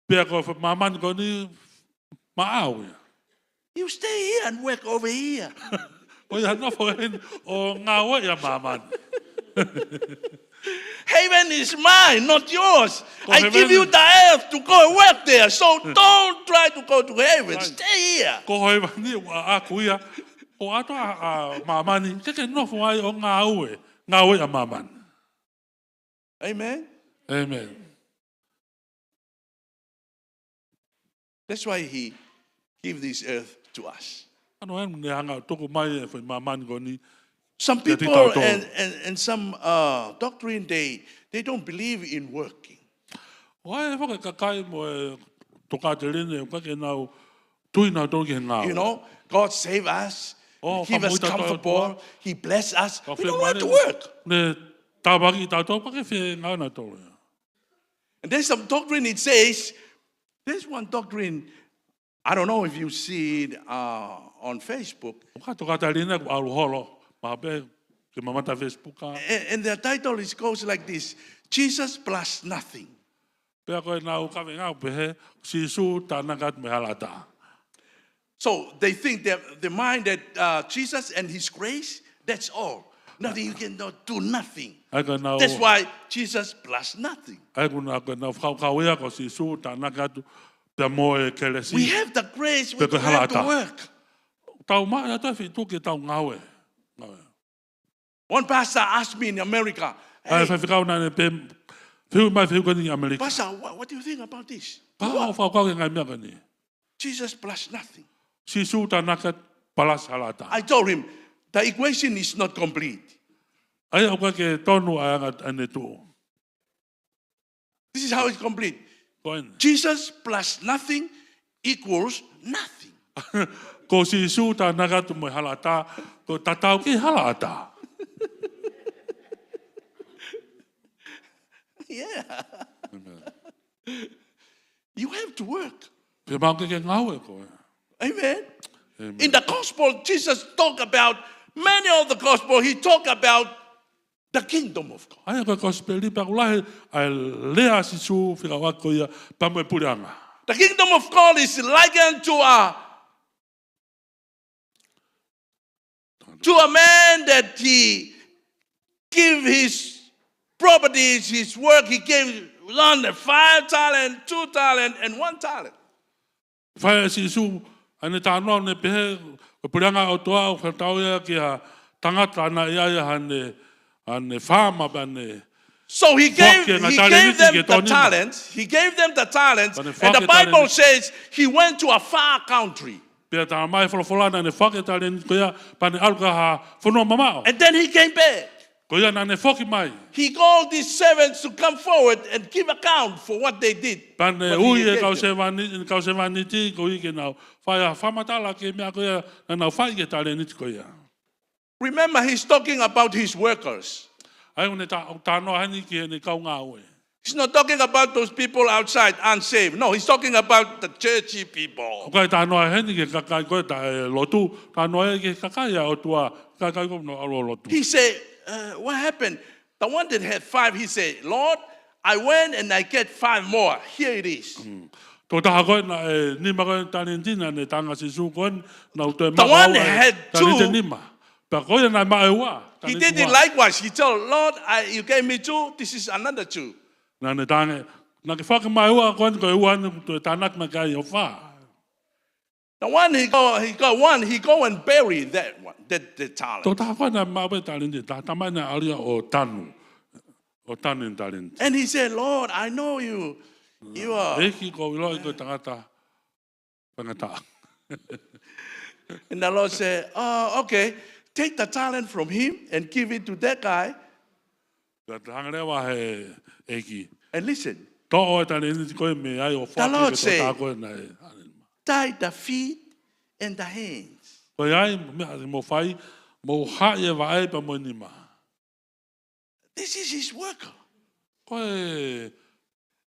Pea ko e māmani ko eni maʻau ia. You stay here and work over here. Ko ia nofo heni ʻo ngāueʻi ʻa māmani. "Heaven is mine, not yours. I give you the earth to go work there. So don't try to go to heaven. Stay here." Ko hēvani ʻoku ʻaʻaku ia, ʻoatu ʻa, ʻa māmani, ke ke nofo ai ʻo ngāue, ngāueʻi ʻa māmani. Amen? Amen. That's why he give this earth to us. ʻA ia naʻa ne hanga ʻo tuku mai e foʻi māmani ko eni. Some people and, and, and some, uh, doctrine, they, they don't believe in working. ʻOku ʻi ai e foʻi kakai mo e tokāteline ʻoku ʻikai ke nau tui nautolu ki he ngāue. You know, God save us, give us comfortable, he bless us. We don't want to work. Ne tāpuakiʻi tautolu, ʻoku ʻikai ke fie ngāue nautolu ia. And there's some doctrine, it says, there's one doctrine, I don't know if you see it, uh, on Facebook. ʻOku ʻi ai e tokāteline ʻoku ʻalu holo, mahalo pē ke mamata Facebook ā. And, and the title is, goes like this, "Jesus plus nothing." Pea ko ʻenau kaveinga ʻoku pehē, Sīsū tānaki atu mo e hala ʻatā. So they think that the mind that, uh, Jesus and his grace, that's all. Nothing, you cannot do nothing. ʻA ia ko ʻenau, that's why Jesus plus nothing. ʻA ia ko ʻenau, ko ʻenau fakakaukau ia ko Sīsū tānaki atu pea mo e kelesi. We have the grace, we don't have to work. Pea ko e hala ʻatā. Tau maʻu ʻe tautolu e feituʻu ke tau ngāue. Ngāue. One pastor asked me in America, ʻa e, hey, faifekau naʻa ne pehē, fehuʻi mai e fehuʻi ko eni ʻi ʻAmelika. Pastor, what, what do you think about this? Ko e hā hoʻo fakakaukau ki he ngaahi meʻa ko eni? Jesus plus nothing. Sīsū tānaki atu plus hala ʻatā. I told him, the equation is not complete. ʻA ia ʻoku ʻikai ke tonu ʻa e anga ʻene tuʻu. This is how it's complete. Ko eni. Jesus plus nothing equals nothing. Ko Sīsū tānaki atu mo e hala ʻatā, ʻoku tatau ki he hala ʻatā. Yeah. Amen. You have to work. Fiemaʻu ke ke ngāue koe. Amen. Amen. In the gospel, Jesus talk about, many of the gospel, he talk about the kingdom of God. ʻA ia ko e kosipeli pea ʻoku lahi ʻa e lea ʻa Sīsū fekauʻaki ko ia pea mo e puleʻanga. The kingdom of God is likened to a, to a man that he give his properties, his work, he gave one a five talent, two talent, and one talent. Fai ʻe Sīsū ʻene talanoa ʻo ne pehē, ko e puleʻanga ʻo e ʻOtua ʻoku fakatau ia ki ha tangata naʻe ʻi ai haʻane, haʻane faama pe haʻane foaki e ngaahi talēniti ki he toko nima. So he gave, he gave them the talents. He gave them the talents. Pea ne foaki e talēniti. And the Bible says he went to a far country. Pea talamai ʻe he folofola naʻa ne foaki e talēniti ko ia, pea ne ʻalu ki ha fonua mamaʻo. And then he came back. Ko ia naʻa ne foki mai. He called his servants to come forward and give account for what they did, what he gave them. Pea ne ui e kau sevāniti, kau sevāniti ko ia ke nau fai ha fakamatala ki he meʻa ko ia naʻa nau fai ki he talēniti ko ia. Remember, he's talking about his workers. ʻA ia ʻoku ne ta-, talanoa heni ki heʻene kau ngāue. He's not talking about those people outside unsaved. No, he's talking about the churchy people. ʻOku ʻikai talanoa heni ki he kakai ko ē taʻe lotu, talanoa ia ki he kakai ʻa e ʻOtua, kakai ko ē naʻa nau ʻalu lotu. He said, uh, what happened? The one that had five, he said, "Lord, I went and I get five more. Here it is." Mm. Tokotaha ko ē naʻe nima ko ē talēniti naʻe tala ange ʻe Sīsū ko ē naʻa nau toe maʻu ʻe he ʻe he talēniti ʻe nima. Pea ko ia naʻe maʻu ʻe ua, he talēniti did it ua. Likewise. He told, "Lord, I, you gave me two, this is another two." Naʻa ne tala ange, naʻa ke foaki mai ʻe ua, ko eni ko e ua eni toe tānaki mai ki ai ʻo fā. The one he go, he got one, he go and bury that one, that, that talent. Tokotaha ko ē naʻe maʻu pē talēniti ʻe taha, talamai naʻe ʻalu ia ʻo tanu, ʻo tanu ʻene talēniti. And he said, "Lord, I know you. You are." ʻEiki, ʻoku ou ʻiloʻi ko e tangata faingataʻa. And the Lord said, "Oh, okay, take the talent from him and give it to that guy." Pea talaange leva ʻe he ʻEiki, "And listen, toʻo e talēniti ko ē mei ai ʻo foaki ki he tokotaha ko ē naʻe, tie the feet and the hands." Ko ia ai, meʻa te mou fai, mou haʻi e vaʻe pea mo e nima. This is his work. Ko e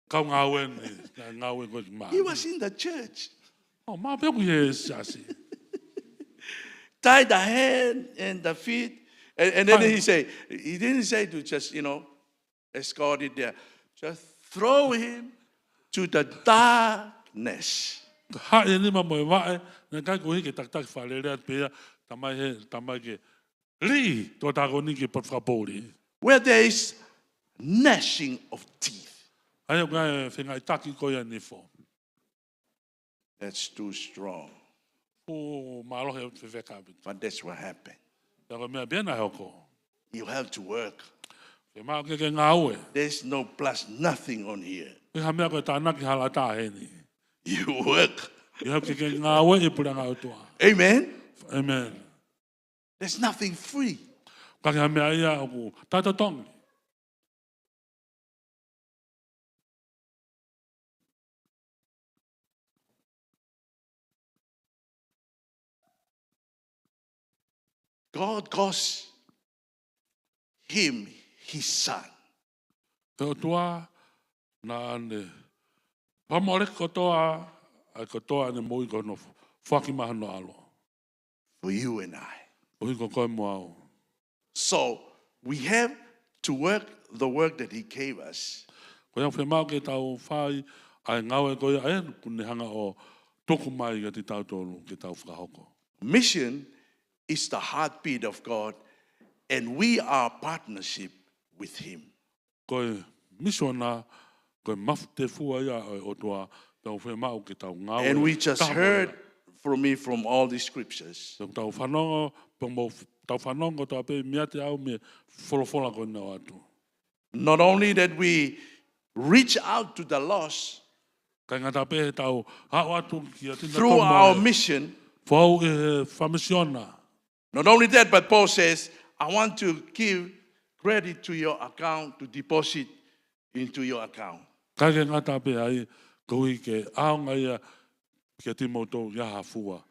kau ngāue ni, ngāue ko ē ki māmani. He was in the church. ʻO, maʻu pē ʻoku ʻi he siasi. Tie the hand and the feet. And, and then he say, he didn't say to just, you know, escort it there. Just throw him to the darkness. Haʻi e nima mo e vaʻe, naʻe ʻikai koeʻuhi ke takitaki fakalelei atu pē ia, talamai he, talamai ke lī, tokotaha ko eni ki he potu fakapoʻuli. Where there is gnashing of teeth. ʻA ia ʻoku ʻi ai e fengaiʻitaki ko ia ʻa e nifo. That's too strong. ʻOku mālohi ʻaupito, fefeka ʻaupito. But that's what happened. Ka ko e meʻa pē ia naʻe hoko. You have to work. Fiemaʻu ke ke ngāue. There's no plus nothing on here. ʻIkai ha meʻa ko e tānaki hala taha heni. You work. Fiemaʻu ke ke ngāue ʻi he puleʻanga ʻo e ʻOtua. Amen. Amen. There's nothing free. ʻIkai ha meʻa ia ʻoku taʻetotongi. God calls him his son. Ko e ʻOtua naʻa ne fakamoʻoni kotoa, ʻa e kotoa ʻene moʻui ko hono foaki mai hono ʻAlo. For you and I. Koeʻuhi ko koe mo au. So we have to work the work that he gave us. Ko ia ʻoku fiemaʻu ke tau fai ʻa e ngāue ko ia ʻa ē kuo ne hanga ʻo tuku mai kiate kitautolu ke tau fakahoko. Mission is the heartbeat of God, and we are partnership with him. Ko e misiona, ko e mafu tefua ia ʻo e ʻOtua, pea ʻoku fiemaʻu ke tau ngāue taha mo ia. And we just heard from me from all these scriptures. Pea ʻoku tau fanongo, pea mo tau fanongo kotoa pē meiate au mei he folofola ko eni naʻe ʻoatu. Not only that we reach out to the lost, ʻikai ngata pē he tau aʻu atu kiate kinautolu through our mission, foʻou ʻi he fakamisiona. Not only that, but Paul says, "I want to give credit to your account, to deposit into your account." ʻIkai ke ngata pē ai, koeʻuhi ke ʻaonga ia kiate kimoutolu, ʻi ai ha fua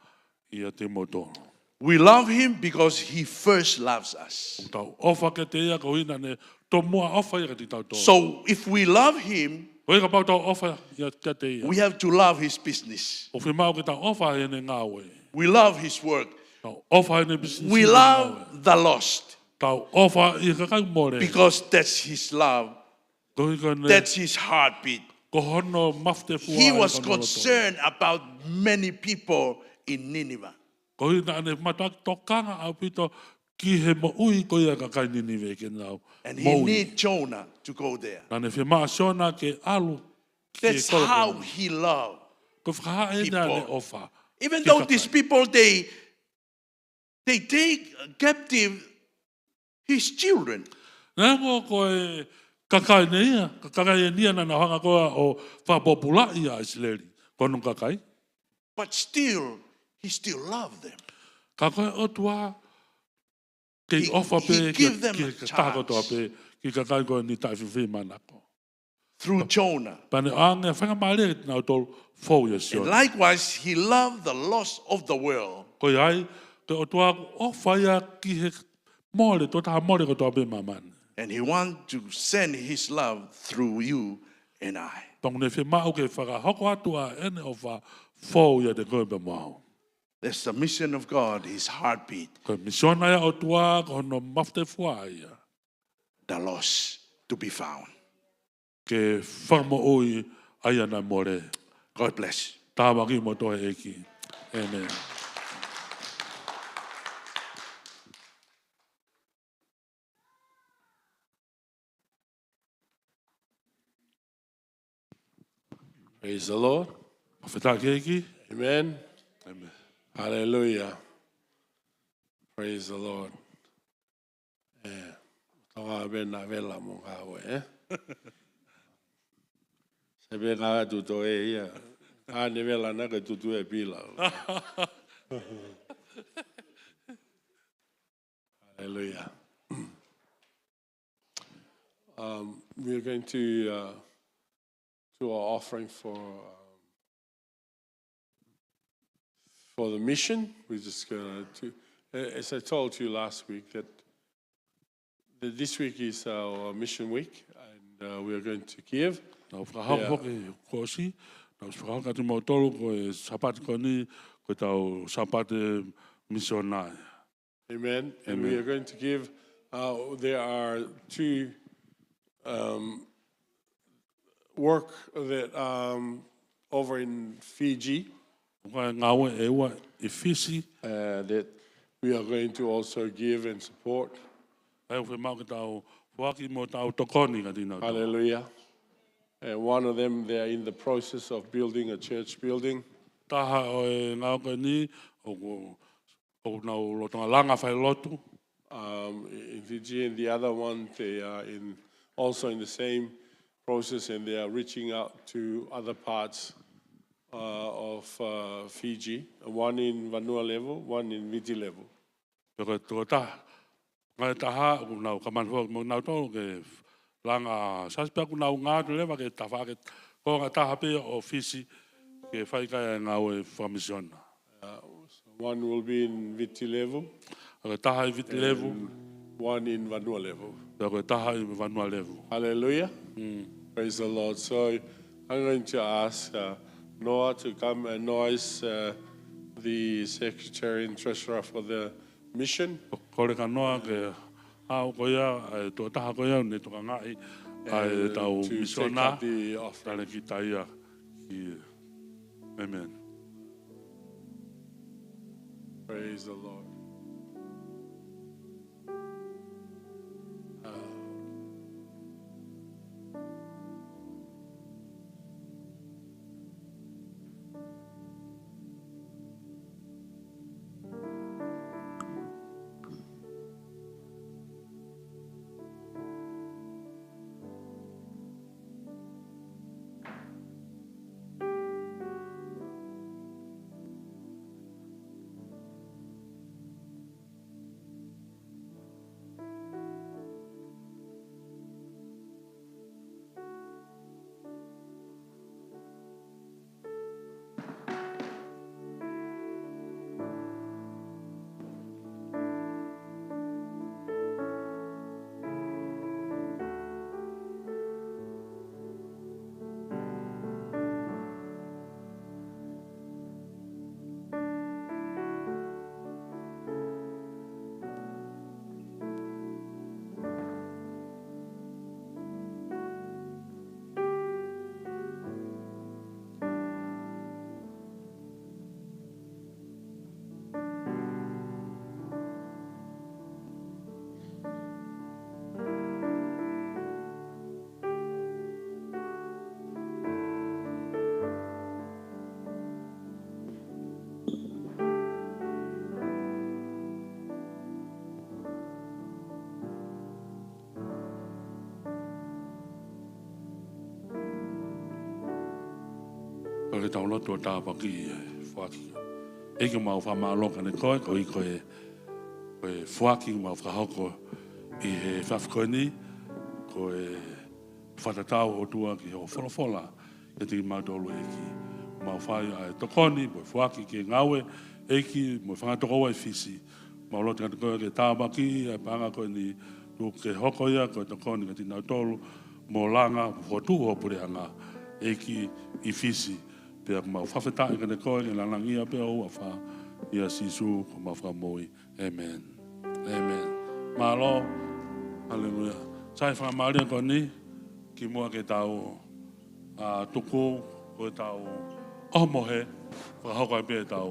ʻiate kimoutolu. We love him because he first loves us. ʻOku tau ʻofa kiate ia koeʻuhi naʻa ne tomuʻa ʻofa ia kiate kitautolu. So if we love him, Ko ia kapau ʻoku tau ʻofa ia kiate ia, we have to love his business. ʻOku fiemaʻu ke tau ʻofa heʻene ngāue. We love his work. Tau ʻofa heʻene pisinisi, we love the lost. Tau ʻofa ʻi he kakai mole. Because that's his love. Koeʻuhi ko ʻene, that's his heartbeat. Ko hono mafu tefua ia, he was concerned about many people in Nineveh. Koeʻuhi naʻa ne mātuʻaki tokanga ʻaupito ki he moʻui ko ia ʻa e kakai Ninive ke nau moʻui. And he need Jonah to go there. Naʻa ne fiemaʻu ʻa Siona ke ʻalu ki he kolo ko ia. That's how he loved people. Ko e fakahā ʻeni ʻa ʻene ʻofa ki he kakai. Even though these people, they, they take captive his children. Neongo ko e kakai ʻeni ia, kakai ʻeni ia naʻa nau hanga ko ia ʻo fakapōpulaʻi ʻa ʻIsileli, ko hono kakai. But still, he still loved them. Ka ko e ʻOtua kei ʻofa pē ki he, he give them a chance. Ki he taha kotoa pē, ki he kakai ko eni taʻefifili manako. Through Jonah. Pea ne ʻoange faingamālie kiate kinautolu, fou ʻia Siona. And likewise, he loved the lost of the world. Ko ia ai, ko e ʻOtua ʻoku ʻofa ia ki he mole, tokotaha mole kotoa pē ʻi māmani. And he want to send his love through you and I. Pea ʻoku ne fiemaʻu ke fakahoko atu ʻa ʻene ʻofa fou ʻiate koe pea mo au. That's the mission of God, his heartbeat. Ko e misiona ia ʻa e ʻOtua, ko hono mafu tefua ia. The lost to be found. Ke fakamoʻui ʻa ia naʻe mole. God bless. Tāpuaki kimoutolu ʻe he ʻEiki. ʻĒmeni. Praise the Lord. Fakafetaʻi ki he ʻEiki. Amen. ʻĒmeni. Hallelujah. Praise the Lord. ʻE, tonga pē naʻa vela mo ngāue, ē? Se pē ngāue tutu ē ia. ʻA ne vela naʻa ke tutu e pila. Hallelujah. Um, we are going to, uh, do our offering for, um, for the mission. We're just gonna do, a-, as I told you last week, that, that this week is our mission week, and, uh, we are going to give. Naʻa ku fakahoko foki kuo ʻosi, naʻa ku fakahoko atu kimoutolu ko e Sāpate ko eni, ko ʻetau Sāpate misiona. Amen. And we are going to give, uh, there are two, um, work that, um, over in Fiji, ʻOku ʻi ai e ngāue ʻe ua ʻi Fisi. uh, that we are going to also give and support. ʻA ia ʻoku fiemaʻu ke tau foaki mo tau tokoni kiate kinautolu. Hallelujah. And one of them, they are in the process of building a church building. Taha ʻo e ngāue ko eni, ʻoku ʻoku nau lolotonga langa falelotu. Um, in Fiji, and the other one, they are in, also in the same process, and they are reaching out to other parts, uh, of, uh, Fiji. One in Vanua level, one in Viti level. Pea ko e tokotaha, ngaahi taha, ʻoku nau kamata foki mo kinautolu ke langa siasi pea ʻoku nau ngāue atu leva ke tafaʻaki konga taha pē ʻo Fisi ke fai ki ai e ngāue fakamisiona. Uh, so one will be in Viti level. ʻA ia ko e taha ʻi Viti level. And one in Vanua level. Pea ko e taha ʻi Vanua level. Hallelujah. Mm. Praise the Lord. So I'm going to ask, uh, Noah to come. Uh, Noah is, uh, the secretary and treasurer for the mission. Ko e kole kia Noa ke haʻu ko ia, ʻa e tokotaha ko ia ʻoku ne tokangaʻi ʻa e, uh, tau misiona, talēkita ia. ʻĒmeni. Praise the Lord. Uh, Ka ke tau lotu ʻo tāpuakiʻi e foaki. ʻEiki, ʻoku mau fakamālō kiate koe, koeʻuhi ko e, ko e foaki ʻoku mau fakahoko ʻi he efiafi ko eni, ko e fakatatau ʻOtua ki hoʻo folofola kiate kimautolu, ʻEiki. Mau fai ʻa e tokoni mo e foaki ki he ngāue, ʻEiki, mo e fanga tokoua ʻi Fisi. Mau lotu kiate koe ke tāpuakiʻi ʻa e paʻanga ko eni, tuku ke hoko ia ko e tokoni kiate kinautolu, mo langa, mo fokotuʻu ho puleʻanga, ʻEiki, ʻi Fisi. Pea mau fakafetaʻi kiate koe, ke langilangiʻia pē ho huafa, ʻia Sīsū ko homau Fakamoʻui. ʻĒmeni. ʻĒmeni. Mālō. Haleluia. Sai, fakamālō ko eni, kimuʻa ke tau, ā, tuku, ko e tau ʻOho mohe, fakahoko ai pē ʻetau.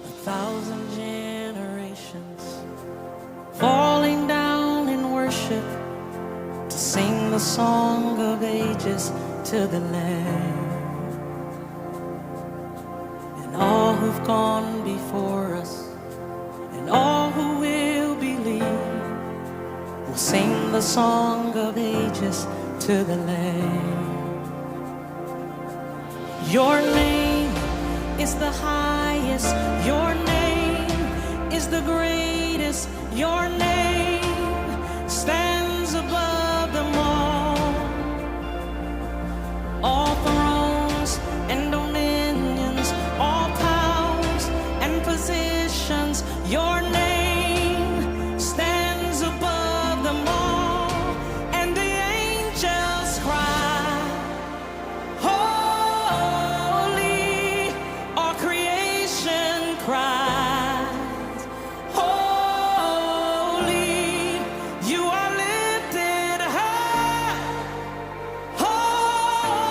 A thousand generations falling down in worship to sing the song of ages to the Lamb. And all who've gone before us and all who will believe will sing the song of ages to the Lamb. Your name is the highest. Your name is the greatest. Your name stands above them all. All thrones and dominions, all powers and positions, your name stands above them all. And the angels cry, "Holy," all creation cries, "Holy, you are lifted high. Holy,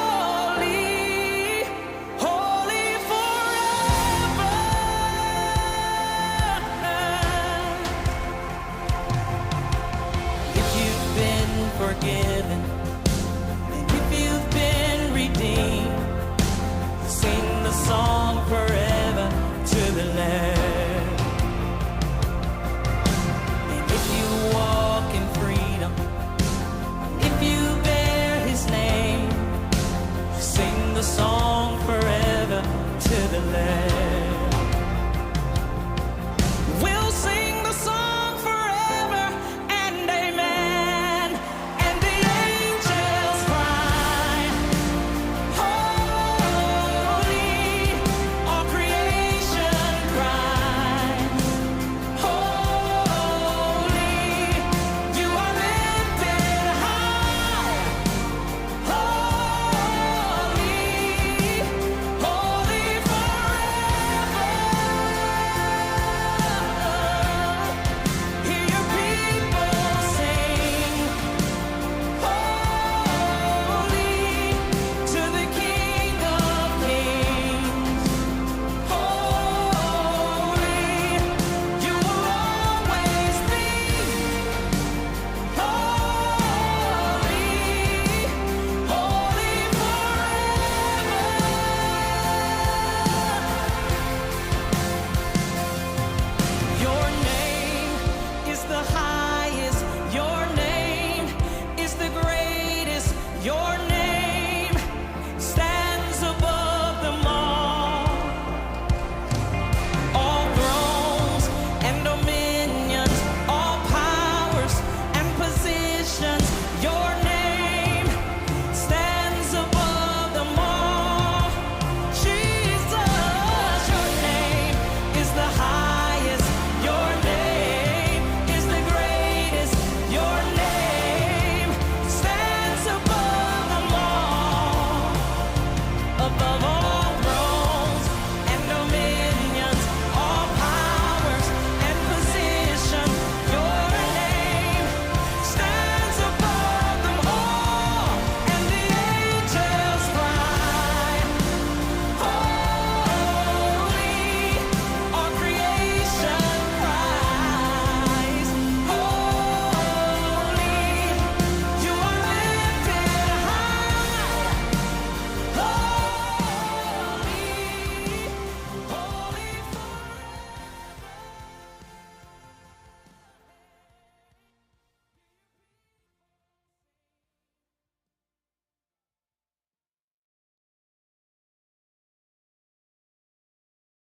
holy forever." If you've been forgiven, and if you've been redeemed, sing the song forever to the Lamb. And if you walk in freedom, if you bear his name, sing the song forever to the Lamb.